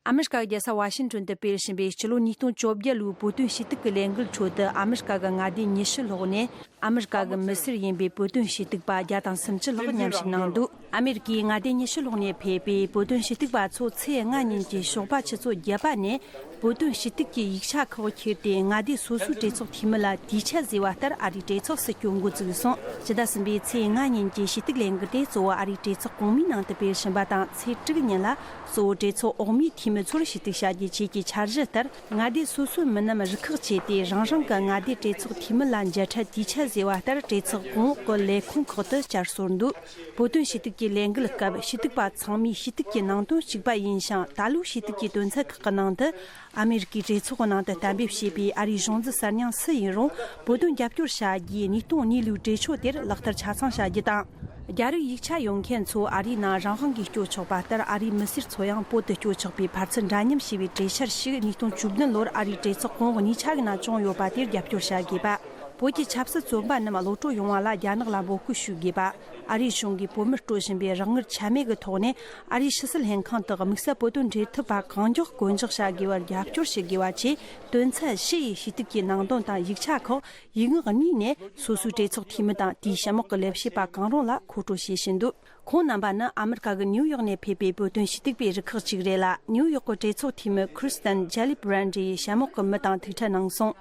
ཨ་མི་རི་ཀ་གི་རྒྱལ་ས་ཝ་ཤིང་ཊོན་དུ་སྤེལ་བཞིན་པའི་སྤྱི་ལོ་ཉིས་སྟོང་བཅོ་བརྒྱད་ལོའི་བོད་དོན་ཞུ་གཏུག་གི་ལས་འགུལ་ཁྲོད་དུ། ཨ་མི་རི་ཀ་གི་མངའ་སྡེ་ཉི་ཤུ་ལྷག་ནས་ཨ་མི་རི་ཀ་གི་མི་སེར་ཡིན་པའི་བོད་དོན་ཞུ་གཏུག་པ་བརྒྱ་དང་སུམ་ཅུ་ལྷག་མཉམ་ཞུགས་གནང་འདུག་ཨ་མི་རི་ཀའི་མངའ་སྡེ་ཉི་ཤུ་ལྷག་ནས་ཕེབས་པའི་བོད་དོན་ཞུ་གཏུག་པ་ཚོ་ཚེས་ལྔ་ཉིན་གྱི་ཞོགས་པ་ཆུ་ཚོད་བརྒྱད་པ་ནས་བོད་དོན་ཞུ་གཏུག་གི་ཡིག་ཆ་ཁག་ཁྱེར་ཏེ། མངའ་སྡེ་སོ་སོའི་གྲོས་ཚོགས་འཐུས་མི་ལ་དུས་ཆད་བཟོས་པ་ལྟར་ཨ་རིའི་གྲོས་ཚོགས་སུ་སྐྱོད་འགོ་བཙུགས་སོང་། ཕྱི་ཟླ་གསུམ་པའི་ཚེས་ལྔ་ཉིན་གྱི་ཞུ་གཏུག་ལས་འགུལ་དེ་གཙོ་བོ་ཨ་རིའི་གྲོས་ཚོགས་གོང་མའི་ནང་དུ་སྤེལ་བཞིན་པ་དང་། ཚེས་དྲུག་ཉིན་ལ་གཙོ་བོ་གྲོས་ཚོགས་འོག་མའི་འཐུས་མི་ཚོར་ཞུ་གཏུག་བྱ་རྒྱུའི་ཆེད་ཀྱི་འཆར་གཞི་ལྟར། མངའ་སྡེ་སོ་སོའི་མི་རྣམས་རུ་ཁག་བྱས་ཏེ། རང་རང་གི་མངའ་སྡེའི་གྲོས་ཚོགས་འཐུས་མི་ལ་མཇལ་འཕྲད་དུས་ཆད་བཟོས་པ་ལྟར། གྲོས་ཚོགས་གོང་འོག་གི་ལས་ཁུངས་ཁག་ཏུ་བསྐྱར་གསོར་འདུག་བོད་དོན་ཞུ་གཏུག་གི་ལས་འགུལ་སྐབས། ཞུ་གཏུག་པ་ཚང་མས་ཞུ་གཏུག་གི་ནང་དོན་གཅིག་པ་ཡིན་ཞིང་། ད་ལོའི་ཞུ་གཏུག་གི་དོན་ཚན་ཁག་གི་ནང་དུ། ཨ་མི་རི་ཀའི་གྲོས་ཚོགས་ནང་དུ་གཏན་འབེབས་བྱས་པའི་ཨ་རིའི་གཞུང་འཛིན་གསར་རྙིང་སུ་ཡིན་རུང་། བོད་དོན་རྒྱབ་སྐྱོར་བྱ་རྒྱུའི་ཉིས་སྟོང་གཉིས་ལོའི་གྲོས་ཆོད་དེར་ལག་བསྟར་ཆ་ཚང་བྱ་རྒྱུ་དང་། རྒྱ་རིགས་ཡིག་ཆ་ཡོད་མཁན་ཚོ་ཨ་རིའི་ནང་རང་དབང་གིས་སྐྱོད་ཆོག་པ་ལྟར། ཨ་རིའི་མི་སེར་ཚོ་ཡང་བོད་དུ་སྐྱོད་ཆོག་པའི་ཕར་ཚུར་འདྲ་མཉམ་ཞེས་པའི་གྲོས་འཆར་ཞིག་ཉིས་སྟོང་བཅུ་བདུན་ལོར་ཨ་རིའི་གྲོས་ཚོགས་གོང་འོག་གཉིས་ཆ་གི་ནང་བྱུང་ཡོད་པ་དེར་རྒྱབ་སྐྱོར་བྱ་དགོས་པ། བོད་ཀྱི་ཆབ་སྲིད་བཙོན་པ་རྣམས་གློད་གྲོལ་ཡོང་བ་ལ་རྒྱ་ནག་ལ་འབོད་སྐུལ་ཞུ་དགོས་པ། ཨ་རིའི་གཞུང་གིས་བོད་མིར་སྤྲོད་བཞིན་པའི་རོགས་དངུལ་ཆད་མེད་ཀྱི་ཐོག་ནས་ཨ་རིའི་ཕྱི་སྲིད་ལྷན་ཁང་དུ་དམིགས་བསལ་བོད་དོན་འབྲེལ་མཐུད་པ་གང་མགྱོགས་བསྐོ་འཇོག་བྱ་དགོས་པར་རྒྱབ་སྐྱོར་ཞུ་དགོས་པ་བཅས་དོན་ཚན་བཞི་ཡི་ཞུ་གཏུག་གི་ནང་དོན་དང་ཡིག་ཆ་ཁག་ཡིག་ངག་གཉིས་ནས་སོ་སོའི་གྲོས་ཚོགས་འཐུས་མི་དང་དེའི་ཞལ་མོག་གི་ལས་བྱེད་པ་གང་རུང་ལ་མཁོ་སྤྲོད་བྱེད་བཞིན་འདུག་ཁོང་རྣམ་པ་ནི་ཨ་མི་རི་ཀ་གི་ནིའུ་ཡོག་ནས་ཕེབས་པའི་བོད་དོན་ཞུ་གཏུག་པའི་རུ་ཁག་ཅིག་རེད་ལ། ནིའུ་ཡོག་གི་གྲོས་ཚོགས་འཐུས་མི་ཁྲི་སྟན་ཇེ་ལི་བྷི་རན་ཌི་ཡི་ཞལ་མོག་གི་མི་དང་ཐུག་འཕྲད་གནང་སོང་།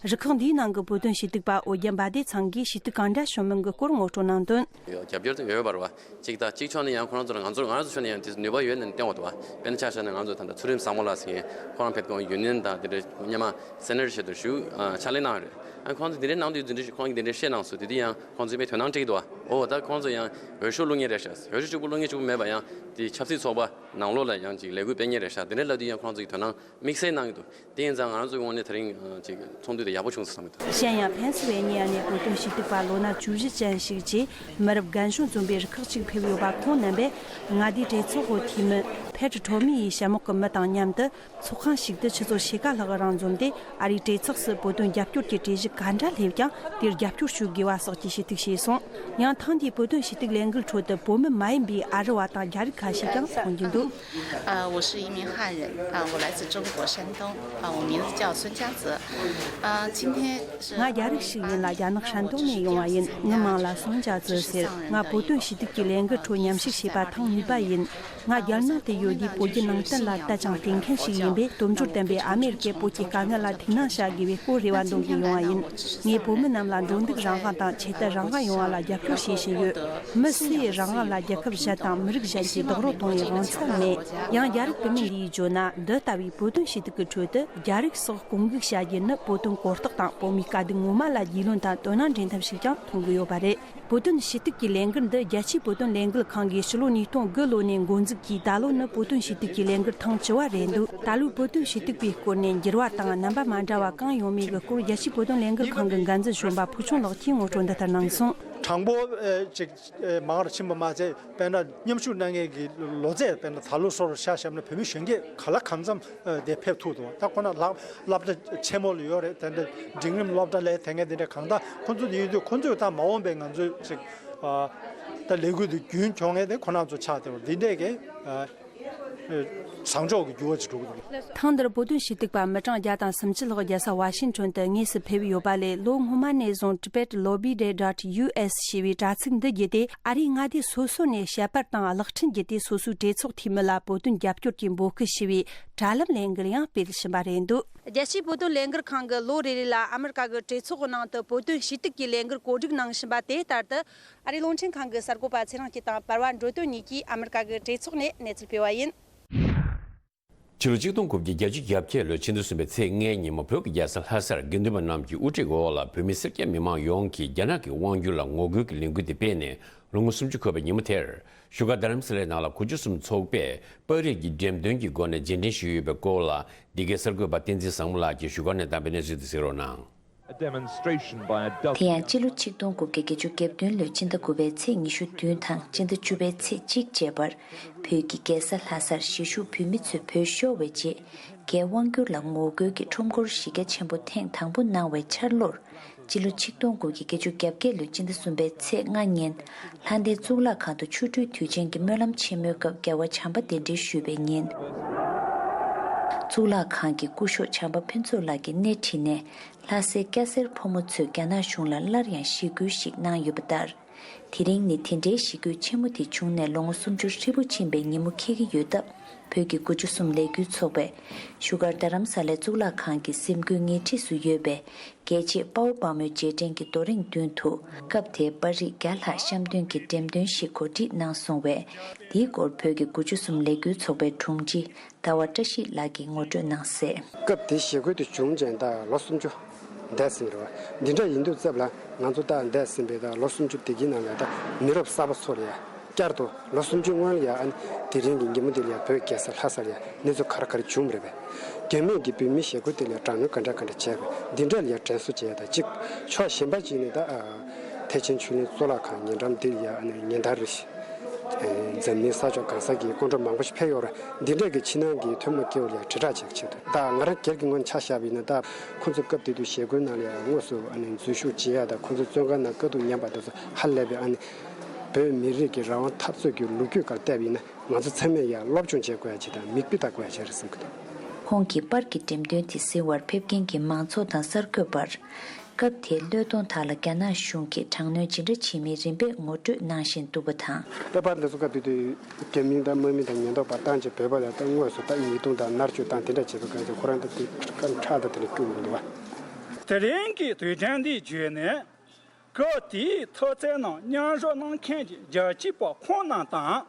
རུ་ཁག་འདིའི་ནང་གི་བོད་དོན་ཞུ་གཏུག་པ་ཨོ་རྒྱན་པ་དེ་ཚང་གིས་ཞུ་གཏུག་གང་འདྲ་བྱུང་མིན་གྱི་སྐོར་ངོ་སྤྲོད་གནང་དོན། རྒྱབ་སྐྱོར་དེ་ཡོད་པ་རེད་བ། གཅིག་དང་གཅིག་ཕྱོགས་ནས་ཡང་ཁོ་རང་ཚོ་ལ་ང་ཚོར་ང་རང་ཚོ་ཕྱོགས་ནས་ཡང་དེ་ནུས་པ་ཡོད་ནས་བསྟན་འོ་དུ་བ། དཔེར་ན་ཆ་བཞག་ན་ང་ཚོ་ད་ལྟ་ཚུལ་ཁྲིམས་བཟང་མོ་ལགས་ཟེར་མཁན་ཁོ་རང་ཕེབས་དུས་ཡུ་ནི་ཡན་དང་དེ་འདྲ་སྔོན་མ་སེ་ནེ་ཊི་ཆེད་དུ་ཞུ་ཕྱག་ལས་གནང་རེད། ཨ་ཁོ་རང་ཚོ་དེ་འདྲའི་གནང་དུས་དེ་འདྲ་ཁོ་རང་གིས་དེ་འདྲའི་བཤད་གནང་སོང་། དེ་དུས་ཡང་ཁོ་རང་ཚོས་དཔེ་དོ་སྣང་སྤྲད་ཀྱི་འདུག་བ། ཨོ་ད་ཁོ་རང་ཚོ་ཡང་འོས་ཤོག་བླུག་མཁན་རེད་ཤག་འོས་ཤོག་གཅིག་པུ་བླུག་མཁན་གཅིག་པུ་མེད་པ་ཡང་དེ་ཆབ་སྲིད་ཚོགས་པ་ནང་ལོགས་ལ་ཡང་ཅིག་ལས་འགུལ་སྤེལ་མཁན་རེད་ཤག་དེ་འདྲ་ལབ་དུས་ཡང་ཁོ་རང་ཚོ་གིས་དོ་སྣང་དམིགས་བསལ་གནང་གི་འདུག་དེ་ཡིན་ཙང་ང་རང་ཚོའི་ངོས་ནས་དེ་རིང་ཅིག་ཚོགས་འདུ་དེ་ཡག་པོ་བྱུང་སོང་བསམ་གྱི་འདུག་གཞན་ཡང་ཕེན་སི་ཝེ་ནི་ཡ་ནས་བོད་དོན་ཞུ་གཏུག་པ་ལོ་ན་བཅུ་བཞི་ཅན་ཞིག་བཅས་མི་རབས་རྒན་གཞོན་འཛོམས་པའི་རུ་ཁག་ཅིག་ཕེབས་ཡོད་པ། ཁོང་རྣམ་པས་མངའ་སྡེའི་གྲོས་ཚོགས་འཐུས་མི་ཕེ་ཏྲི་ཁྲོ་མི་ཡི་ཞལ་མོག་གི་མི་དང་མཉམ་དུ་ཚོགས་ཁང་ཞིག་ཏུ་ཆུ་ཚོད་ཕྱེད་ཀ་ལྷག་རིང་འཛོམས་ཏེ། ཨ་རིའི་གྲོས་ཚོགས་སུ་བོད་དོན་རྒྱབ་སྐྱོར་གྱི་གྲོས་གཞི་ག་འདྲ་སླེབས་ཀྱང་དེར་རྒྱབ་སྐྱོར་ཞུ་དགོས་པ་སོགས་ཀྱི་ཞུ་གཏུག་བྱས་སོང་། ཡང་ཐེངས་འདིའི་བོད་དོན་ཞུ་གཏུག་ལས་འགུལ་ཁྲོད་དུ་བོད་མི་མ་ཡིན་པའི་ཨ་རི་བ་དང་རྒྱ་རིགས་ཁ་ཤས་ཀྱང་ཚོགས་ཀྱིན་འདུག 呃，我是一名汉人，啊，我来自中国山东，啊，我名字叫孙佳子，啊，今天是 ང་རྒྱ་རིགས་ཤིག་ཡིན་ལ་རྒྱ་ནག་ཧྲན་ཏུང་ནས་ཡོང་བ་ཡིན། ངའི་མིང་ལ་སུན་ཅཱ་ཙི་ཟེར། ང་བོད་དོན་ཞུ་གཏུག་གི་ལས་འགུལ་ཁྲོད་མཉམ་ཞུགས་བྱས་པ་ཐེངས་གཉིས་པ་ཡིན། ང་རྒྱལ་ནང་དུ་ཡོད་དུས་བོད་བརྒྱུད་ནང་བསྟན་ལ་དད་ཅིང་དད་མཁན་ཞིག་ཡིན་པས། སྟོབས་འབྱོར་ལྡན་པའི་ཨ་མེ་རི་ཀས་བོད་ཀྱི་དཀའ་ངལ་ལ་ཐུགས་སྣང་བྱ་དགོས་པའི་སྐོར་རེ་བ་འདོན་གྱི་ཡོང་བ་ཡིན། ངས་བོད་མི་རྣམས་ལ་འགྲོ་འདུག་རང་དབང་དང་ཆོས་དད་རང་དབང་ཡོང་བ་ལ་རྒྱབ་སྐྱོར་བྱེད་བཞིན་ཡོད། མི་སུ་ཡིས་རང་དབང་ལ་རྒྱལ་ཁབ་གཞན་དང་མི་རིགས་གཞན་གྱིས་རྡོག་རོལ་གཏོང་བའི་དབང་ཚད་མེད། ཡང་རྒྱ་རིགས་བུད་མེད་འདིས་བརྗོད་ན། འདི་ལྟ་བུའི་བོད་དོན་ཞུ་གཏུག་གི་ཁྲོད་དུ་རྒྱ་རིགས་སོགས་སྐོང་འགུག་བྱ་རྒྱུ་ནི་བོད་དོན་གོ་རྟོགས་དང་བོད་མིའི་དཀའ་སྡུག་ངོ་མ་ལ་རྒྱུས་ལོན་དང་དོ་སྣང་འདྲེན་ཐབས་ཤིག་ཀྱང་མཐོང་གི་ཡོད་པ་རེད། བོད་དོན་ཞུ་གཏུག་གི་ལས་འགུལ་འདི་རྒྱལ་སྤྱིའི་བོད་དོན་ལས་འགུལ་ཁང་གིས་ཕྱི་ལོ་ཉིས་སྟོང་དགུ་ལོ་ནས་འགོ་འཛུགས་ཀྱིས་ད་ལོ་ནི་བོད་དོན་ཞུ་གཏུག་གི་ལས་འགུལ་ཐེངས་བཅུ་བ་རེད་འདུག་ད་ལོའི་བོད་དོན་ཞུ་གཏུག་པའི་སྐོར་ནས་འགྱུར་བ་དང་རྣམ་པ་མ་འདྲ་བ་གང་ཡོང་མིན་གྱི་སྐོར་རྒྱལ་སྤྱིའི་བོད་དོན་ལས་འགུལ་ཁང་གི་འགན་འཛིན་གཞོན་པ་ཕུལ་བྱུང་ལགས་ཀྱིས་ངོ་སྤྲོད་འདི་ལྟར་གནང་སོང་། གྲངས་འབོར་ཨེ་ཅིག་ཨེ་མང་རུ་ཕྱིན་པ་མ་ཚད། དཔེར་ན་མཉམ་ཞུགས་གནང་མཁན་གྱི་ལོ་ཚད་དཔེར་ན་ད་ལོ་སོར་ཆ་བཞག་ན་བོད་མི་གཞོན་སྐྱེས་ག་ལ་གང་འཚམ་ཨེ་དེ་ཕེབས་ཐུབ་འདུག་ད་ཁོ་ན་ལག་སློབ་གྲྭ་ཆེན་མོ་ལ་ཡོད་རེད། དེ་འདྲ་འབྲིང་རིམ་སློབ་གྲྭ་ལ་དེ་སྔ་དེ་འདྲ་གང་ལྟར་ཁོ་ཚོ་དེ་ཡིན་དུས་ཁོ་ཚོས་ད་མ་འོངས་པའི་ང་ཚོའི་ཅིག་ཨ་ད་ལས་འགུལ་དེ་རྒྱུན་འཁྱོངས་མཁན་དེ་ཁོ་རང་ཚོ་ཆགས་བསྡད་པ་འདི་འདྲས་ཀྱི་ཨ། བཟང་ཕྱོགས་ཀྱི་འགྱུར་བ་ཅིག་འགྲོ་གི་འདུག་ཐེངས་འདིར་བོད་དོན་ཞུ་གཏུག་པ་མི་གྲངས་བརྒྱ་དང་སུམ་ཅུ་ལྷག་རྒྱལ་ས་ཝ་ཤིང་ཊོན་དུ་དངོས་སུ་ཕེབས་ཡོད་པ་ལས། ལོ་སྔོན་མ་ནས་བཟུང་Tibet Lobby Day dot U S ཞེས་པའི་དྲ་ཚིགས་འདི་བརྒྱུད་དེ། ཨ་རིའི་མངའ་སྡེ་སོ་སོ་ནས་བཤད་པར་དང་གློག་འཕྲིན་བརྒྱུད་དེ་སོ་སོའི་གྲོས་ཚོགས་འཐུས་མི་ལ་བོད་དོན་རྒྱབ་སྐྱོར་གྱི་འབོད་སྐུལ་ཞུ་བའི་དྲ་ལམ་ལས་འགུལ་ཡང་སྤེལ་བཞིན་པ་རེད་འདུག་རྒྱལ་སྤྱིའི་བོད་དོན་ལས་འགུལ་ཁང་གིས་ལོ་རེ་རེ་ལ་ཨ་མི་རི་ཀ་གི་གྲོས་ཚོགས་ཀྱི་ནང་དུ་བོད་དོན་ཞུ་གཏུག་གི་ལས་འགུལ་གོ་སྒྲིག་གནང་བཞིན་པ་དེ་ལྟར་དུ། ཨ་རིའི་རླུང་འཕྲིན་ཁང་གི་གསར་འགོད་པ་ཚེ་རིང་སྐྱིད་དང་པར་བ་འགྲོ་དོན་གཉིས་ཀྱིས་ཨ་མི་རི་ཀ་གི་གྲོས་ཚོགས་ནས་གནས་ཚུལ་སྤེལ་བ་ཡིན། ཕྱི་ལོ་ཆིག་སྟོང་དགུ་བརྒྱ་བརྒྱད་ཅུ་གྱ་བརྒྱད་ལོའི་ཕྱི་ཟླ་གསུམ་པའི་ཚེས་ལྔའི་ཉིན་མོ། བོད་ཀྱི་རྒྱལ་ས་ལྷ་སར་དགེ་འདུན་པ་རྣམས་ཀྱི་དབུ་ཁྲིད་འོག་ལ་བོད་མི་སེར་སྐྱ་མི་མང་ཡོངས་ཀྱིས་རྒྱ་ནག་གི་དབང་སྒྱུར་ལ་ངོ་རྒོལ་གྱི་ལས་འགུལ་དེ་སྤེལ་ནས་ལོ་ངོ་སུམ་ཅུ་འཁོར་བའི་ཉིན་མོ་དེར། བཞུགས་སྒར་རྡ་རམ་ས་ལའི་ནང་ལ་གོ་སྒྲིག་གསུམ་ཚོགས་པས་པར་རིས་ཀྱི་འགྲེམས་སྟོན་གྱི་སྒོ་ནས་རྗེས་དྲན་ཞུས་ཡོད་པའི་སྐོར་ལ། འདི་གའི་གསར་འགོད་པ་བསྟན་འཛིན་བཟང་མོ་ལགས་ཀྱིས་བཞུགས་སྒར་ནས་བཏང་པའི་གནས་ཚུལ་དེ་གཟིགས་རོགས་གནང་། A demonstration by a dozen དེ་ཡང་སྤྱི་ལོ་ཆིག་སྟོང་དགུ་བརྒྱ་བརྒྱད་ཅུ་གྱ་བདུན་ལོའི་ཕྱི་ཟླ་དགུ་པའི་ཚེས་ཉི་ཤུ་བདུན་དང་ཕྱི་ཟླ་བཅུ་པའི་ཚེས་གཅིག་བཅས་པར། བོད་ཀྱི་རྒྱལ་ས་ལྷ་སར་གཞིས་བཞུགས་བོད་མི་ཚོས་བོད་ཤོར་བའི་རྗེས། རྒྱའི་དབང་སྒྱུར་ལ་ངོ་རྒོལ་གྱི་ཁྲོམ་སྐོར་གཞི་རྒྱ་ཆེན་པོ་ཐེངས་དང་པོ་གནང་བའི་འཆར་ལོར། སྤྱི་ལོ་ཆིག་སྟོང་དགུ་བརྒྱ་བརྒྱད་ཅུ་གྱ་བརྒྱད་ལོའི་ཕྱི་ཟླ་གསུམ་པའི་ཚེས་ལྔ་ཉིན། ལྷ་ལྡན་གཙུག་ལག་ཁང་དུ་ཆོ་འཕྲུལ་དུས་ཆེན་གྱི་སྨོན་ལམ་ཆེན་མོའི་སྐབས་རྒྱལ་བ་བྱམས་པ་གདན་འདྲེན་ཞུས་པའི་ཉིན། གཙུག་ལག་ཁང་གི་སྐུ་ཞབས་བྱམས་པ་ཕུན་ཚོགས་ལགས་ཀྱིས་སྣེ་ཁྲིད་ནས། ལྷ་སའི་སྐྱ་སེར་ཕོ་མོ་ཚོས་རྒྱ་ནག་གཞུང་ལ་སླར་ཡང་ཞི་རྒོལ་ཞིག་གནང་ཡོད་པ་ལྟར། དེ་རིང་ནི་དེ་འདྲའི་ཞི་རྒོལ་ཆེན་མོ་དེ་བྱུང་ནས་ལོ་ངོ་སུམ་ཅུ་ཧྲིལ་པོ་ཕྱིན་པའི་ཉིན་མོ་འཁེལ་གྱི་ཡོད་སྟབས། བོད་ཀྱི་དགུ་བཅུ་གསུམ་ལས་འགུལ་ཚོགས་པས། བཞུགས་སྒར་རྡ་རམ་ས་ལའི་གཙུག་ལག་ཁང་གི་གཟིམ་དགོན་ཉེ་འཁྲིས་སུ་ཡོད་པའི། རྒྱལ་གཅེས་དཔའ་བོ་དཔའ་མོའི་རྗེས་དྲན་གྱི་རྡོ་རིང་མདུན་དུ། སྐབས་དེའི་པར་རིས་བརྒྱ་ལྷག་བཤམས་སྟོན་གྱི་འགྲེམས་སྟོན་ཞིག་གོ་སྒྲིག་གནང་སོང་བས། དེའི་སྐོར་བོད་ཀྱི་དགུ་བཅུ་གསུམ་ལས་འགུལ་ཚོགས་པའི་དྲུང་ཆེ་ཟླ་བ་བཀྲ་ཤིས་ལགས་ཀྱིས་ངོ་སྤྲོད་གནང་གསལ། སྐབས་དེའི་ཞི་རྒོལ་དེ་བྱུང་རྗེས་ད་ལོ་སུམ་ཅུ་འདས་ཟིན་རེད་བ། འདི་འདྲ་ཡིན་དུས་ཙམ་ལ་ང་ཚོ་ད་འདས་ཟིན་པའི་ད་ལོ་སུམ་ཅུ་དེ་གི་ནང་ལ་ད་མི་རབས་གསར་པ་ཚོ་ལ་ཡ་བསྐྱར་དུ་ལོ་སུམ་ཅུ་སྔོན་ལ་ཡ་ཨ་ནི་དེ་རིང་གི་ཉིན་མོ་འདི་ལ་ཡ་བོད་རྒྱལ་ས་ལྷ་སར་ཡ་གནས་ཚུལ་ག་རེ་ག་རེ་བྱུང་བ་རེད་པས། རྒྱ་མིས་ཀྱི་བོད་མིའི་ཞི་རྒོལ་དེ་ལ་དྲག་གནོན་ག་འདྲ་ག་འདྲ་བྱས་པས། འདི་འདྲ་ལ་ཡ་དྲན་གསོ་བྱེད་ཡ་ད་གཅིག་ཕྱོགས་གཞན་པ་གཅིག་ནས་ད་ཨ་ཐེག་ཆེན་ཆོས་གླིང་གཙུག་ལག་ཁང་ཉེ་འགྲམ་འདི་ལ་ཡ་ཨ་ནི་ཉིན་ལྟར་རེ་བཞིན། འཛམ་གླིང་ས་ཕྱོགས་གང་ས་གི་སྐུ་མགྲོན་མང་པོ་ཞིག་ཕེབས་ཡོད་རེད། འདི་འདྲས་ཀྱི་ཕྱི་ནང་གི་ཐུན་མོང་སྐྱེ་བོ་ལ་དྲིལ་བསྒྲགས་བྱེད་ཆེད་དུ། ད་ང་རང་སྒེར་གྱི་ངོས་ནས་ཆ་བཞག་པ་ཡིན་ན། ད་ཁོང་ཚོ་སྐབས་དེ་དུས་ཞི་རྒོལ་ནང་ལ་ཡང་དངོས་སུ་ཨ་ནི་འཛུལ་ཞུགས་བྱེད་ཡ་དང་། ཁོང་ཚོ་བཙོན་ཁང་ནང་དཀའ་སྡུག་མྱངས་པ་དེ་ཚོ་ཧ་ལས་པའི་ཨ་ནི་བོད་མི་རིགས་ཀྱི་རང་དབང་འཐབ་རྩོད་ཀྱི་ལོ་རྒྱུས་སྒང་བལྟས་པ་ཡིན་ན། ང་ཚོ་ཚང་མས་ཡང་སློབ་སྦྱོང་བྱེད་དགོས་ཡ་ཅིག་དང་། མིག་དཔེ་ལྟ་དགོས་ཡ་ཅིག་རེད་བསམ་གྱི་འདུག་ཁོང་གིས་པར་གྱི་འགྲེམས་སྟོན་དེ་གཟིགས་པར་ཕེབས་མཁན་གྱི་མང་ཚོགས་དང་གསར་འགོད་པར། སྐབས་དེའི་བློས་གཏོང་དག་ལ་རྒྱ་ནག་གཞུང་གིས་དྲག་གནོན་ཇི་འདྲ་བྱེད་མིན་རིམ་པས་ངོ་སྤྲོད་གནང་བཞིན་འདུག་པ་དང་། ད་པར་འདི་ཚོ་སྐབས་དེ་དུས་རྒྱ་མི་དང་དམག་མི་དང་ཉེན་རྟོག་པ་བཏང་རྗེས་བོད་པ་ལ་ད་དངོས་སུ་ད་ཉེས་རྡུང་དང་མནར་གཅོད་བཏང་དེ་འདྲ་བྱེད་པའི་སྐབས་སུ་ཁོ་རང་ད་དེ་སྐམ་ཁྲག་ད་དེ་འདྲ་སྐྱུག་འདུག་བ། དེ་རིང་གི་དུས་དྲན་འདི་བརྗོད་ནས། སྐབས་དེའི་མཐོ་ཚད་ནང་མཉམ་ཞུགས་གནང་མཁན་གྱི་རྒྱལ་གཅེས་པ་ཁོང་རྣམས་དང་།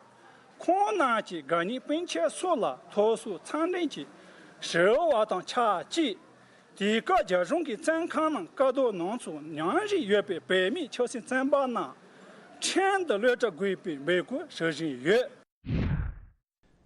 ཁོང་རྣམས་ཀྱི་དགའ་ཉེ་སྤུན་མཆེད་སོགས་ལ་ཐུགས་གསོ་འཚམས་འདྲི་གི་ཞུ་བ་དང་ཆབས་ཅིག་དེའི་སྐབས་རྒྱ་གཞུང་གི་བཙོན་ཁང་ནང་དཀའ་སྡུག་མྱོང་ཚུལ་ཉམས་བཞེས་ཡོད་པའི་བོད་མི་ཆབ་སྲིད་བཙོན་པ་རྣམས་ཁྲིམས་དང་བློ་བཀྲ་དགོས་པའི་འབོད་སྐུལ་ཞུ་བཞིན་ཡོད།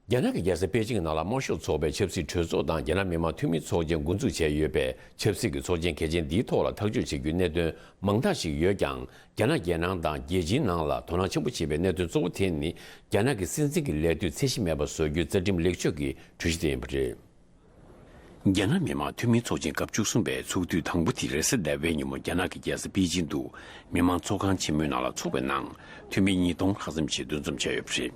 རྒྱ་ནག་གི་རྒྱལ་ས་པེ་ཅིང་ནང་ལ་དམར་ཤོག་ཚོགས་པའི་ཆབ་སྲིད་གྲོས་ཚོགས་དང་རྒྱ་ནག་མི་དམངས་འཐུས་མི་ཚོགས་ཆེན་འགོ་འཛུགས་བྱས་ཡོད་པས། ཆབ་སྲིད་ཀྱི་ཚོགས་ཆེན་གལ་ཆེན་འདིའི་ཐོག་ལ་ཐག་གཅོད་བྱེད་རྒྱུའི་གནད་དོན་མང་དག་ཞིག་ཡོད་ཀྱང་། རྒྱ་ནག་རྒྱལ་ནང་དང་རྒྱལ་སྤྱིའི་ནང་ལ་དོ་སྣང་ཆེན་པོ་བྱེད་པའི་གནད་དོན་གཙོ་བོ་དེ་ནི། རྒྱ་ནག་གི་སྲིད་འཛིན་གྱི་ལས་དུས་ཚད་གཞི་མེད་པ་བཟོ་རྒྱུའི་རྩ་ཁྲིམས་ལེགས་བཅོས་ཀྱི་གྲོས་གཞི་དེ་ཡིན་པ་རེད། རྒྱ་ནག་མི་དམངས་འཐུས་མི་ཚོགས་ཆེན་སྐབས་བཅུ་གསུམ་པའི་ཚོགས་དུས་དང་པོ་དེ་རེས་གཟའ་ཟླ་བའི་ཉིན་མོ་རྒྱ་ནག་གི་རྒྱལ་ས་པེ་ཅིང་དུ་མི་དམངས་ཚོགས་ཁང་ཆེན་མོའི་ནང་ལ་ཚོགས་པའི་ནང་འཐུས་མི་ཉིས་སྟོང་ལྷག་ཙམ་ཞིག་འདུ་འཛོམས་བྱས་ཡོད་པ་རེད།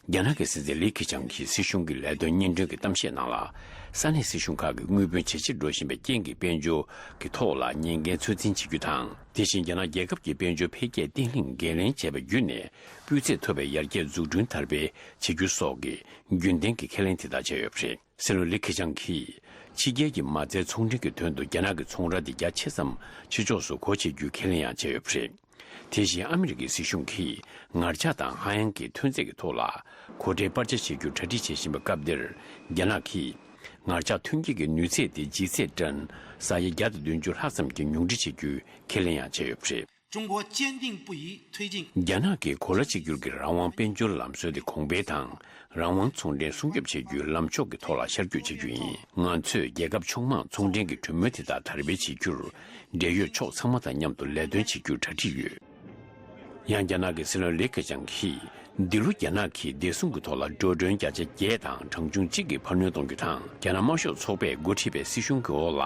རྒྱ་ནག་གི་སྲིད་འཛིན་ལི་ཁེ་ཆང་གིས་སྲིད་གཞུང་གི་ལས་དོན་སྙན་སྒྲོན་གྱི་གཏམ་བཤད་ནང་ལ། ས་གནས་སྲིད་གཞུང་ཁག་གི་དངུལ་བུན་ཇེ་ཆེར་འགྲོ་བཞིན་པའི་རྐྱེན་གྱིས་དཔལ་འབྱོར་གྱི་ཐོག་ལ་ཉེན་འགན་ཚོད་འཛིན་བྱེད་རྒྱུ་དང་། དེ་བཞིན་རྒྱ་ནག་རྒྱལ་ཁབ་ཀྱི་དཔལ་འབྱོར་འཕེལ་རྒྱས་བརྟན་ལྷིང་འགན་ལེན་བྱས་པ་བརྒྱུད་ནས། སྤུས་ཚད་མཐོ་བའི་ཡར་རྒྱས་འཛུགས་སྐྲུན་དར་སྤེལ་བྱེད་རྒྱུ་སོགས་ཀྱི་རྒྱུན་ལྡན་གྱི་ཁས་ལེན་དེ་དག་བྱས་ཡོད་པ་རེད། སྲིད་བློན་ལི་ཁེ་ཆང་གིས་ཕྱི་རྒྱལ་གྱི་མ་རྩའི་ཚོང་འབྲེལ་གྱི་དོན་དུ་རྒྱ་ནག་གི་ཚོང་ར་དེ་རྒྱ་ཆེ་ཙམ་ཕྱི་ཕྱོགས་སུ་སྒོ་ཕྱེ་རྒྱུའི་ཁས་ལེན་ཡང་བྱས་ཡོད་པ་རེད། དེ་བཞིན་ཨ་མི་རི་ཀའི་སྲིད་གཞུང་གིས་ངར་ལྕགས་དང་ཧ་ཡང་གི་ཐོན་རྫས་ཀྱི་ཐོག་ལ་སྒོ་ཁྲལ་སྤར་ཆ་བྱེད་རྒྱུར་གྲ་སྒྲིག་བྱེད་བཞིན་པའི་སྐབས་འདིར། རྒྱ་ནག་གིས་ངར་ལྕགས་ཐོན་སྐྱེད་ཀྱི་ནུས་ཚད་དེ་ལྗིད་ཚད་ཊོན་ས་ཡ་བརྒྱ་དང་བདུན་ཅུ་ལྷག་ཙམ་གྱི་ཉུང་འཕྲི་བྱེད་རྒྱུའི་ཁས་ལེན་ཡང་བྱས་ཡོད་པ་རེད། 中国坚定不移推进། རྒྱ་ནག་གིས་གོ་ལ་གཅིག་གྱུར་གྱི་རང་དབང་དཔལ་འབྱོར་ལམ་སྲོལ་དེ་གོང་འཕེལ་དང་། རང་དབང་ཚོང་འབྲེལ་སྲུང་སྐྱོབ་བྱེད་རྒྱུའི་ལམ་ཕྱོགས་ཀྱི་ཐོག་ལ་ཤར་བསྐྱོད་བྱེད་རྒྱུ་ཡིན། ང་ཚོས་རྒྱལ་ཁབ་ཕྱོགས་མང་ཚོང་འབྲེལ་གྱི་གྲོས་མོལ་དེ་དག་དར་སྤེལ་བྱེད་རྒྱུར། འབྲེལ་ཡོད་ཕྱོགས་ཚང་མ་དང་མཉམ་དུ་ལས་དོན་བྱེད་རྒྱུར་གྲ་སྒྲིག་ཡོད། ཡང་རྒྱ་ནག་གི་སྲིད་བློན་ལི་ཁེ་ཆང་གིས། འདི་ལོ་རྒྱ་ནག་གིས་བདེ་སྲུང་གི་ཐོག་ལ་འགྲོ་གྲོན་བརྒྱ་ཆ་བརྒྱད་དང་གྲངས་ཆུང་གཅིག་གི་འཕར་སྣོན་གཏོང་རྒྱུ་དང་། རྒྱ་ནག་དམར་ཤོག་ཚོགས་པས་འགོ་ཁྲིད་པའི་སྲིད་གཞུང་གི་འོག་ལ།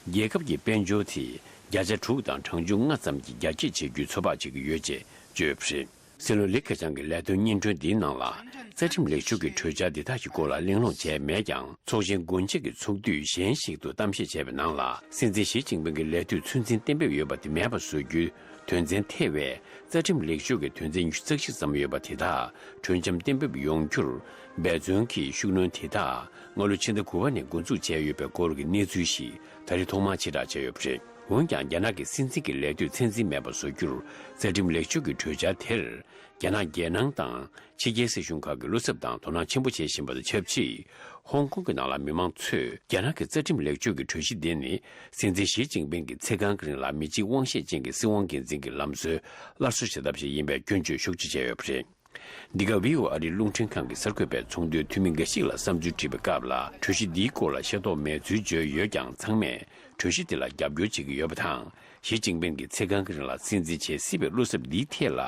རྒྱལ་ཁབ་ཀྱི་དཔལ་འབྱོར་དེ་བརྒྱ་ཆ་དྲུག་དང་གྲངས་ཆུང་ལྔ་ཙམ་གྱིས་རྒྱ་སྐྱེད་བྱེད་རྒྱུའི་ཚོད་དཔག་བྱེད་ཀྱི་ཡོད་ཅེས་བརྗོད་ཡོད་པ་རེད། སྲིད་བློན་ལི་ཁེ་ཆང་གི་ལས་དོན་སྙན་སྒྲོན་འདིའི་ནང་ལ། རྩ་ཁྲིམས་ལེགས་བཅོས་ཀྱི་གྲོས་འཆར་འདི་དག་གི་སྐོར་ལ་གླེང་སློང་བྱས་མེད་ཀྱང་། ཚོགས་ཆེན་སྒོ་འབྱེད་ཀྱི་ཚོགས་དུས་གཞན་ཞིག་ཏུ་གཏམ་བཤད་བྱས་པའི་ནང་ལ། སྲིད་འཛིན་ཞི་ཅིན་ཕིང་གི་ལས་དུས་ཚོད་འཛིན་གཏན་འབེབས་ཡོད་པ་དེ་མེད་པ་བཟོ་རྒྱུའི་དོན་ཚན་ཐེ་བའི་རྩ་ཁྲིམས་ལེགས་བཅོས་ཀྱི་དོན་ཚན་ཉི་ཤུ་རྩ་བཞི་ཙམ་ཡོད་པ་དེ་དག་གྲོས་འཆམ་གཏན་འབེབས་ཡོང་རྒྱུར་འབད་བརྩོན་གྱིས་ཤུགས་སྣོན་དེ་དག་སྔ་ལོ་ཕྱི་ཟླ་དགུ་པ་ནས་འགོ་འཛུགས་བྱས་ཡོད་པའི་སྐོར་གྱི་གནས་ཚུལ་ཞིག་ད་རེས་ཐོག་མར་ཕྱིར་བསྒྲགས་བྱས་ཡོད་པ་རེད། འོན་ཀྱང་། རྒྱ་ནག་གི་སྲིད་འཛིན་གྱི་ལས་དུས་ཚད་འཛིན་མེད་པ་བཟོ་རྒྱུར། རྩ་ཁྲིམས་ལེགས་བཅོས་ཀྱི་གྲོས་འཆར་དེར། རྒྱ་ནག་རྒྱལ་ནང་དང་། ཕྱི་རྒྱལ་སྲིད་གཞུང་ཁག་གིས་བློ་འཚབ་དང་དོ་སྣང་ཆེན་པོ་བྱེད་བཞིན་པ་དང་ཆབས་ཅིག་ཧོང་ཀོང་གི་ནང་ལ་མི་མང་ཚོས། རྒྱ་ནག་གི་རྩ་ཁྲིམས་ལེགས་བཅོས་ཀྱི་གྲོས་གཞི་འདི་ནི། སྲིད་འཛིན་ཞི་ཅིན་ཕིང་གི་ཚེ་གང་གི་རིང་ལ་མི་གཅིག་དབང་ཤེད་ཅན་གྱི་སྲིད་དབང་སྒེར་འཛིན་གྱི་ལམ་སྲོལ་སླར་གསོ་བྱེད་ཐབས་ཤིག་ཡིན་པའི་སྐྱོན་བརྗོད་ཤུགས་ཆེ་བྱས་ཡོད་པ་རེད། འདི་ག་བྷི་ཨོ་ཨ་རིའི་རླུང་འཕྲིན་ཁང་གི་གསར་འགོད་པས་ཚོགས་འདུའི་འཐུས་མི་འགའ་ཞིག་ལ་བསམ་ཚུལ་དྲིས་པའི་སྐབས་ལ། གྲོས་གཞི་འདིའི་སྐོར་ལ་ཤེས་རྟོགས་མེད་ཚུལ་བརྗོད་ཡོད་ཀྱང་། ཚང་མས་གྲོས་གཞི་འདི་ལ་རྒྱབ་སྐྱོར་བྱེད་ཀྱི་ཡོད་པ་དང་། ཞི་ཅིན་ཕིང་གིས་ཚེ་གང་གི་རིང་ལ་སྲིད་འཛིན་བྱེད་སྲིད་པའི་བློ་འཚབ་འདིའི་ཐད་ལ།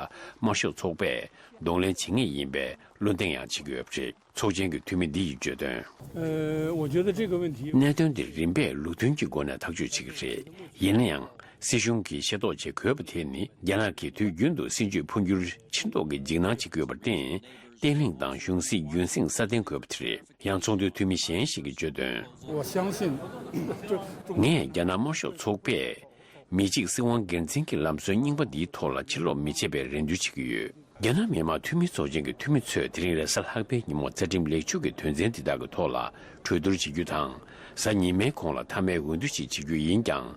དམར་ཤོག་ཚོགས་པས་གདོང་ལེན་བྱེད་ངེས་ཡིན་པའི་བློ་གདེང་ཡང་བྱེད་ཀྱི་ཡོད་པ་རེད། ཚོགས་ཆེན་གྱི་འཐུས་མི་འདི་ཡིས་བརྗོད་དོན། 呃，我觉得这个问题 གནད་དོན་འདི་རིམ་པས་ལུགས་མཐུན་གྱི་སྒོ་ནས་ཐག་གཅོད་བྱེད་ཀྱི་རེད། ཡིན་ན་ཡང་། སྲིད་གཞུང་གིས་ཤེས་རྟོགས་བྱེད་དགོས་པ་དེ་ནི། རྒྱ་ནག་གིས་དུས་རྒྱུན་དུ་སྲིད་ཇུས་འཕོ་འགྱུར་ཕྱིན་ཐོག་གི་འཇིགས་སྣང་བྱེད་ཀྱི་ཡོད་པར་བརྟེན། བརྟན་ལྷིང་དང་གཞུང་སྲིད་རྒྱུན་སྲིང་སྲ་བརྟན་དགོས་པ་དེ་རེད། ཡང་ཚོགས་འདུའི་འཐུས་མི་གཞན་ཞིག་གིས་བརྗོད་དོན། 我相信，这这 ངས་རྒྱ་ནག་དམར་ཤོག་ཚོགས་པས། མི་གཅིག་སྲིད་དབང་སྒེར་འཛིན་གྱི་ལམ་སྲོལ་རྙིང་པ་འདིའི་ཐོག་ལ་ཕྱིར་ལོག་མི་བྱེད་པའི་རེ་འདུན་བྱེད་ཀྱི་ཡོད། རྒྱ་ནག་མི་དམངས་འཐུས་མི་ཚོགས་ཆེན་གྱི་འཐུས་མི་ཚོས་དེ་རིང་རེས་གཟའ་ལྷག་པའི་ཉིན་མོ་རྩ་ཁྲིམས་ལེགས་བཅོས་ཀྱི་དོན་ཚན་འདི་དག་གི་ཐོག་ལ་གྲོས་བསྡུར་བྱེད་རྒྱུ་དང་། གཟའ་ཉི་མའི་གོང་ལ་མཐའ་མའི་འོས་བསྡུ་ཞིག་བྱེད་རྒྱུ་ཡིན་ཀྱང་།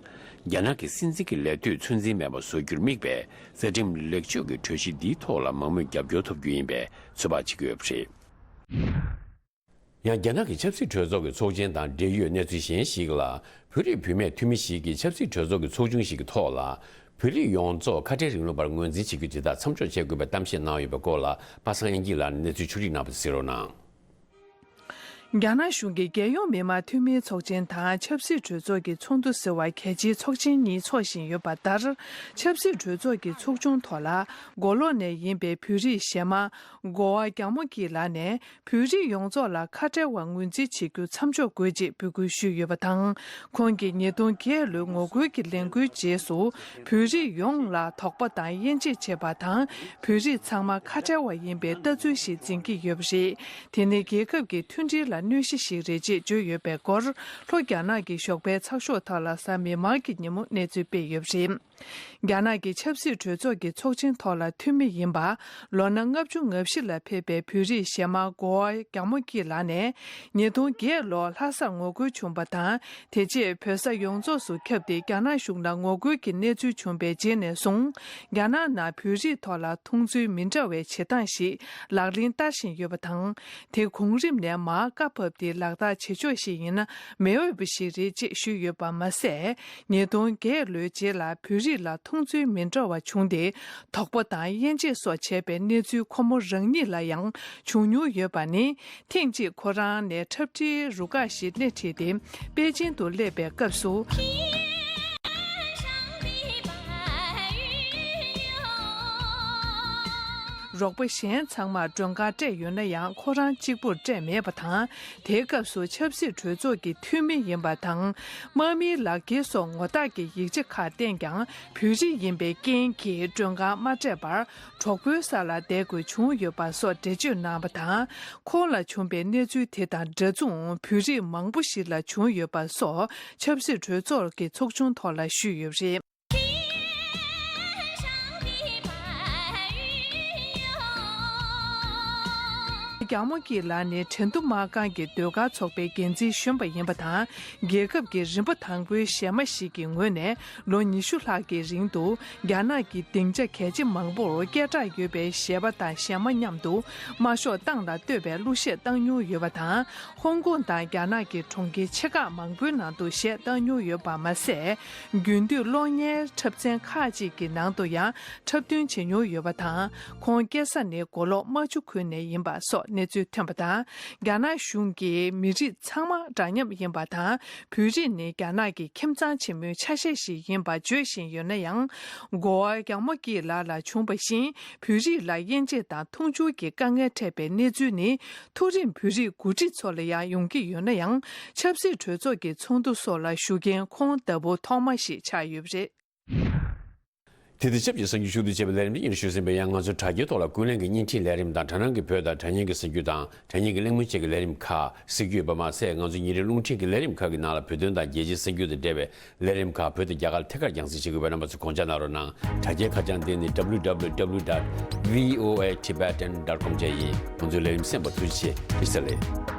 རྒྱ་ནག་གི་སྲིད་འཛིན་གྱི་ལས་དུས་ཚོད་འཛིན་མེད་པ་བཟོ་རྒྱུར་དམིགས་པའི་རྩ་ཁྲིམས་ལེགས་བཅོས་ཀྱི་གྲོས་གཞི་འདིའི་ཐོག་ལ་མང་མོས་རྒྱབ་སྐྱོར་ཐོབ་རྒྱུ་ཡིན་པའི་ཚོད་དཔག་བྱེད་ཀྱི་ཡོད་པ་རེད། ཡང་རྒྱ་ནག་གི་ཆབ་སྲིད་གྲོས་ཚོགས་ཀྱི་ཚོགས་ཆེན་དང་འབྲེལ་ཡོད་གནས་ཚུལ་གཞན་ཞིག་ལ། བོད་རིགས་བུད་མེད་འཐུས་མི་ཞིག་གིས་ཆབ་སྲིད་གྲོས་ཚོགས་ཀྱི་ཚོགས་ཆུང་ཞིག་གི་ཐོག་ལ། བོད་རིགས་ཡོངས་རྫོགས་ཁ་བྲལ་རིང་ལུགས་པར་ངོས་འཛིན་བྱེད་རྒྱུ་དེ་དག་མཚམས་འཇོག་བྱེད་དགོས་པའི་གཏམ་བཤད་གནང་ཡོད་པའི་སྐོར་ལ། པ་སངས་དབྱངས་སྐྱིད་ལགས་ནས་གནས་ཚུལ་ཕྱོགས་སྒྲིག་གནང་བ་གཟིགས་རོགས་གནང་། རྒྱ་ནག་གཞུང་གིས་རྒྱལ་ཡོངས་མི་དམངས་འཐུས་མིའི་ཚོགས་ཆེན་དང་ཆབ་སྲིད་གྲོས་ཚོགས་ཀྱི་ཚོགས་འདུ་ཟེར་བ་གལ་ཆེའི་ཚོགས་ཆེན་གཉིས་འཚོགས་བཞིན་ཡོད་པ་ལྟར། ཆབ་སྲིད་གྲོས་ཚོགས་ཀྱི་ཚོགས་ཆུང་ཐོག་ལ་མགོ་ལོག་ནས་ཡིན་པའི་བོད་རིགས་གཞས་མ་གོ་བ་རྒྱ་མོ་སྐྱིད་ལགས་ནས། བོད་རིགས་ཡོངས་རྫོགས་ལ་ཁ་བྲལ་བ་ངོས་འཛིན་བྱེད་རྒྱུ་མཚམས་འཇོག་དགོས་ཅེས་འབོད་སྐུལ་ཞུས་ཡོད་པ་དང་། ཁོང་གིས་ཉིས་སྟོང་བརྒྱད་ལོའི་ངོ་རྒོལ་གྱི་ལས་འགུལ་རྗེས་སུ། བོད་རིགས་ཡོངས་ལ་དོགས་པ་དང་དབྱེ་འབྱེད་བྱེད་པ་དང་། བོད་རིགས་ཚང་མ་ཁ་བྲལ་བ་ཡིན་པའི་ལྟ་ཚུལ་ཞིག་འཛིན་གྱི་ཡོད་པ་རེད། དེ་ནི་རྒྱལ་ཁབ་ཀྱི་མཐུན་སྒྲིལ་ལ་གནོད་གཞི་ཞིག་རེད་ཅེས་བརྗོད་ཡོད་པའི་སྐོར། ལྷོ་རྒྱ་ནག་གི་ཞོགས་པའི་ཚགས་ཤོག་ཐོག་ལ་གཟའ་མིག་དམར་གྱི་ཉིན་མོ་གནས་ཚུལ་སྤེལ་ཡོད་པ་རེད། རྒྱ་ནག་གི་ཆབ་སྲིད་གྲོས་ཚོགས་ཀྱི་ཚོགས་ཆེན་ཐོག་ལ་འཐུས་མི་ཡིན་པ། ལོ་ན་ལྔ་བཅུ་ང་བཞི་ལ་ཕེབས་པའི་བོད་རིགས་གཞས་མ་གོ་བ་རྒྱ་མོ་སྐྱིད་ལགས་ནས། ཉིས་སྟོང་བརྒྱད་ལོར་ལྷ་སར་ངོ་རྒོལ་བྱུང་བ་དང་། དེ་རྗེས་བོད་ས་ཡོངས་རྫོགས་སུ་ཁྱབ་སྟེ། རྒྱ་ནག་གཞུང་ལ་ངོ་རྒོལ་གྱི་གནས་ཚུལ་བྱུང་བའི་རྗེས་ནས་བཟུང་། རྒྱ་ནག་ནང་བོད་རིགས་ཐོག་ལ་མཐོང་ཚུལ་མི་འདྲ་བའི་བྱེད་སྟངས་ཤིག་ལག་ལེན་བསྟར་བཞིན་ཡོད་པ་དང་། དེ་གོང་རིམ་ནས་མར་བཀའ་ཕབ་སྟེ་ལག་བསྟར་བྱེད་ཕྱོགས་ཤིག་ཡིན་ན་མི་འོས་པ་ཞིག་རེད་ཅེས་ཞུས་ཡོད་པ་མ་ཟད། ཉིས་སྟོང་བརྒྱད་ལོའི་རྗེས་ལ་བོད་རིགས་ལ་མཐོང་ཚུལ་མི་འདྲ་བ་བྱུང་སྟེ། དོགས་པ་དང་དབྱེ་འབྱེད་སོགས་བྱས་པའི་གནས་ཚུལ་ཁོ་མོ་རང་ཉིད་ལ་ཡང་བྱུང་མྱོང་ཡོད་པ་ནི། ཐེངས་གཅིག་ཁོ་རང་ནས་འཁྲབ་ཁྲིའི་རུ་ཁག་ཞིག་སྣེ་ཁྲིད་དེ་པེ་ཅིན་དུ་སླེབས་པའི་སྐབས་སུ། རོགས་པ་གཞན་ཚང་མར་མགྲོན་ཁང་སྤྲད་ཡོད་ན་ཡང་ཁོ་རང་གཅིག་པུར་སྤྲད་མེད་པ་དང་། དེའི་སྐབས་སུ་ཆབ་སྲིད་གྲོས་ཚོགས་ཀྱི་འཐུས་མི་ཡིན་པ་དང་། དམག་མིའི་ལག་འཁྱེར་སོགས་ངོ་རྟགས་ཀྱི་ཡིག་ཆ་ཁག་བསྟན་ཀྱང་། བོད་རིགས་ཡིན་པའི་རྐྱེན་གྱིས་མགྲོན་ཁང་མ་སྤྲད་པར། གྲོགས་པོའི་ས་ལ་བསྡད་དགོས་བྱུང་ཡོད་པ་སོགས་འགྲེལ་བརྗོད་གནང་བ་དང་། ཁོང་ལ་བྱུང་བའི་གནས་ཚུལ་དེ་དང་འདྲ་མཚུངས་བོད་རིགས་མང་པོ་ཞིག་ལ་བྱུང་ཡོད་པ་སོགས་ཆབ་སྲིད་གྲོས་ཚོགས་ཀྱི་ཚོགས་ཆུང་ཐོག་ལ་ཞུས་ཡོད་པ་རེད། རྒྱ་མོ་སྐྱིད་ལགས་ནི་ཁྲེང་ཏུའུ་དམག་ཁང་གི་ཟློས་གར་ཚོགས་པའི་འགན་འཛིན་གཞོན་པ་ཡིན་པ་དང་། རྒྱལ་ཁབ་ཀྱི་རིམ་པ་དང་པོའི་གཞས་མ་ཞིག་གི་ངོས་ནས་ལོ་ཉི་ཤུ་ལྷག་གི་རིང་དུ། རྒྱ་ནག་གི་སྡིངས་ཆ་གལ་ཆེ་མང་པོར་སྐད་གྲགས་ཡོད་པའི་གཞས་པ་དང་གཞས་མ་མཉམ་དུ་དམར་ཤོག་ཏང་ལ་བསྟོད་པའི་གླུ་གཞས་བཏང་མྱོང་ཡོད་པ་དང་། ཧོང་ཀོང་དང་རྒྱ་ནག་གི་གྲོང་ཁྱེར་ཆེ་ཁག་མང་པོའི་ནང་དུ་གཞས་བཏང་མྱོང་ཡོད་པ་མ་ཟད། རྒྱུན་མཐུད་གློག་བརྙན་འཁྲབ་ཚན་ཁག་ཅིག་གི་ནང་དུ་ཡང་འཁྲབ་སྟོན་བྱེད་མྱོང་ཡོད་པ་དང་། ཁོང་སྐྱེས་ས་ནི་མགོ་ལོག་རྨ་ཆུ་ཁུལ་ནས་ཡིན་པ་སོགས་ གནས་ཚུལ་ཐོན་པ་དང་། རྒྱ་ནག་གཞུང་གིས་མི་རིགས་ཚང་མ་འདྲ་མཉམ་ཡིན་པ་དང་། བོད་རིགས་ནི་རྒྱ་ནག་གི་ཁྱིམ་ཚང་ཆེན་མོའི་ཆ་ཤས་ཤིག་ཡིན་པ་བརྗོད་བཞིན་ཡོད་ན་ཡང་། གོ་བ་རྒྱ་མོ་སྐྱིད་ལགས་ལ་བྱུང་བ་བཞིན། བོད་རིགས་ལ་དབྱེ་འབྱེད་དང་མཐོང་ཆུང་གི་དཀའ་ངལ་འཕྲད་པའི་གནས་ཚུལ་ནི། མཐོ་རིམ་བོད་རིགས་འགོ་ཁྲིད་ཚོ་ལ་ཡང་ཡོང་གི་ཡོད་ན་ཡང་། ཆབ་སྲིད་གྲོས་ཚོགས་ཀྱི་ཚོགས་འདུ་སོགས་ལ་ཞུགས་མཁན་ཁོང་ལྟ་བུ་ཐོག་མ་ཞིག་ཆགས་ཡོད་པ་རེད། དེ་དང་ཆབས་ཅིག་གསར་འགྱུར་ཤོག་དྲིལ་བྱས་པའི་ལས་རིམ་འདི་སྙན་ཞུ་ཟིན་པའི་ཡང་། ང་ཚོའི་དྲ་རྒྱའི་ཐོག་ལ་ཀུན་གླེང་གི་བརྙན་འཕྲིན་ལས་རིམ་དང་། དྲ་སྣང་གི་བོད་དང་དྲ་བརྙན་གྱི་གསར་འགྱུར་དང་། དྲ་བརྙན་གྱི་གླེང་མོལ་བཅས་ཀྱི་ལས་རིམ་ཁག་གཟིགས་རྒྱུ་ཡོད་པ་མ་ཟད། ང་ཚོའི་ཉིན་རེའི་རླུང་འཕྲིན་གྱི་ལས་རིམ་ཁག་གི་ནང་ལ་བོད་དོན་དང་རྒྱལ་སྤྱིའི་གསར་འགྱུར་དང་འབྲེལ་བའི་ལས་རིམ་ཁག་བོད་དང་རྒྱ་གར་ཐད་ཀར་རྒྱང་སྲིང་བྱེད་དགོས་པའི་རྣམ་པ་ཚོ་དགོངས་འཇགས་གནང་རོགས་གནང་། དྲ་རྒྱའི་ཁ་བྱང་དེ་ནི་W W W dot V O A Tibetan dot com བཅས་ཡིན། ང་ཚོའི་ལས་རིམ་གསན་པར་ཐུགས་རྗེ་ཆེ། ཁྱེད་ཚོ་ལ།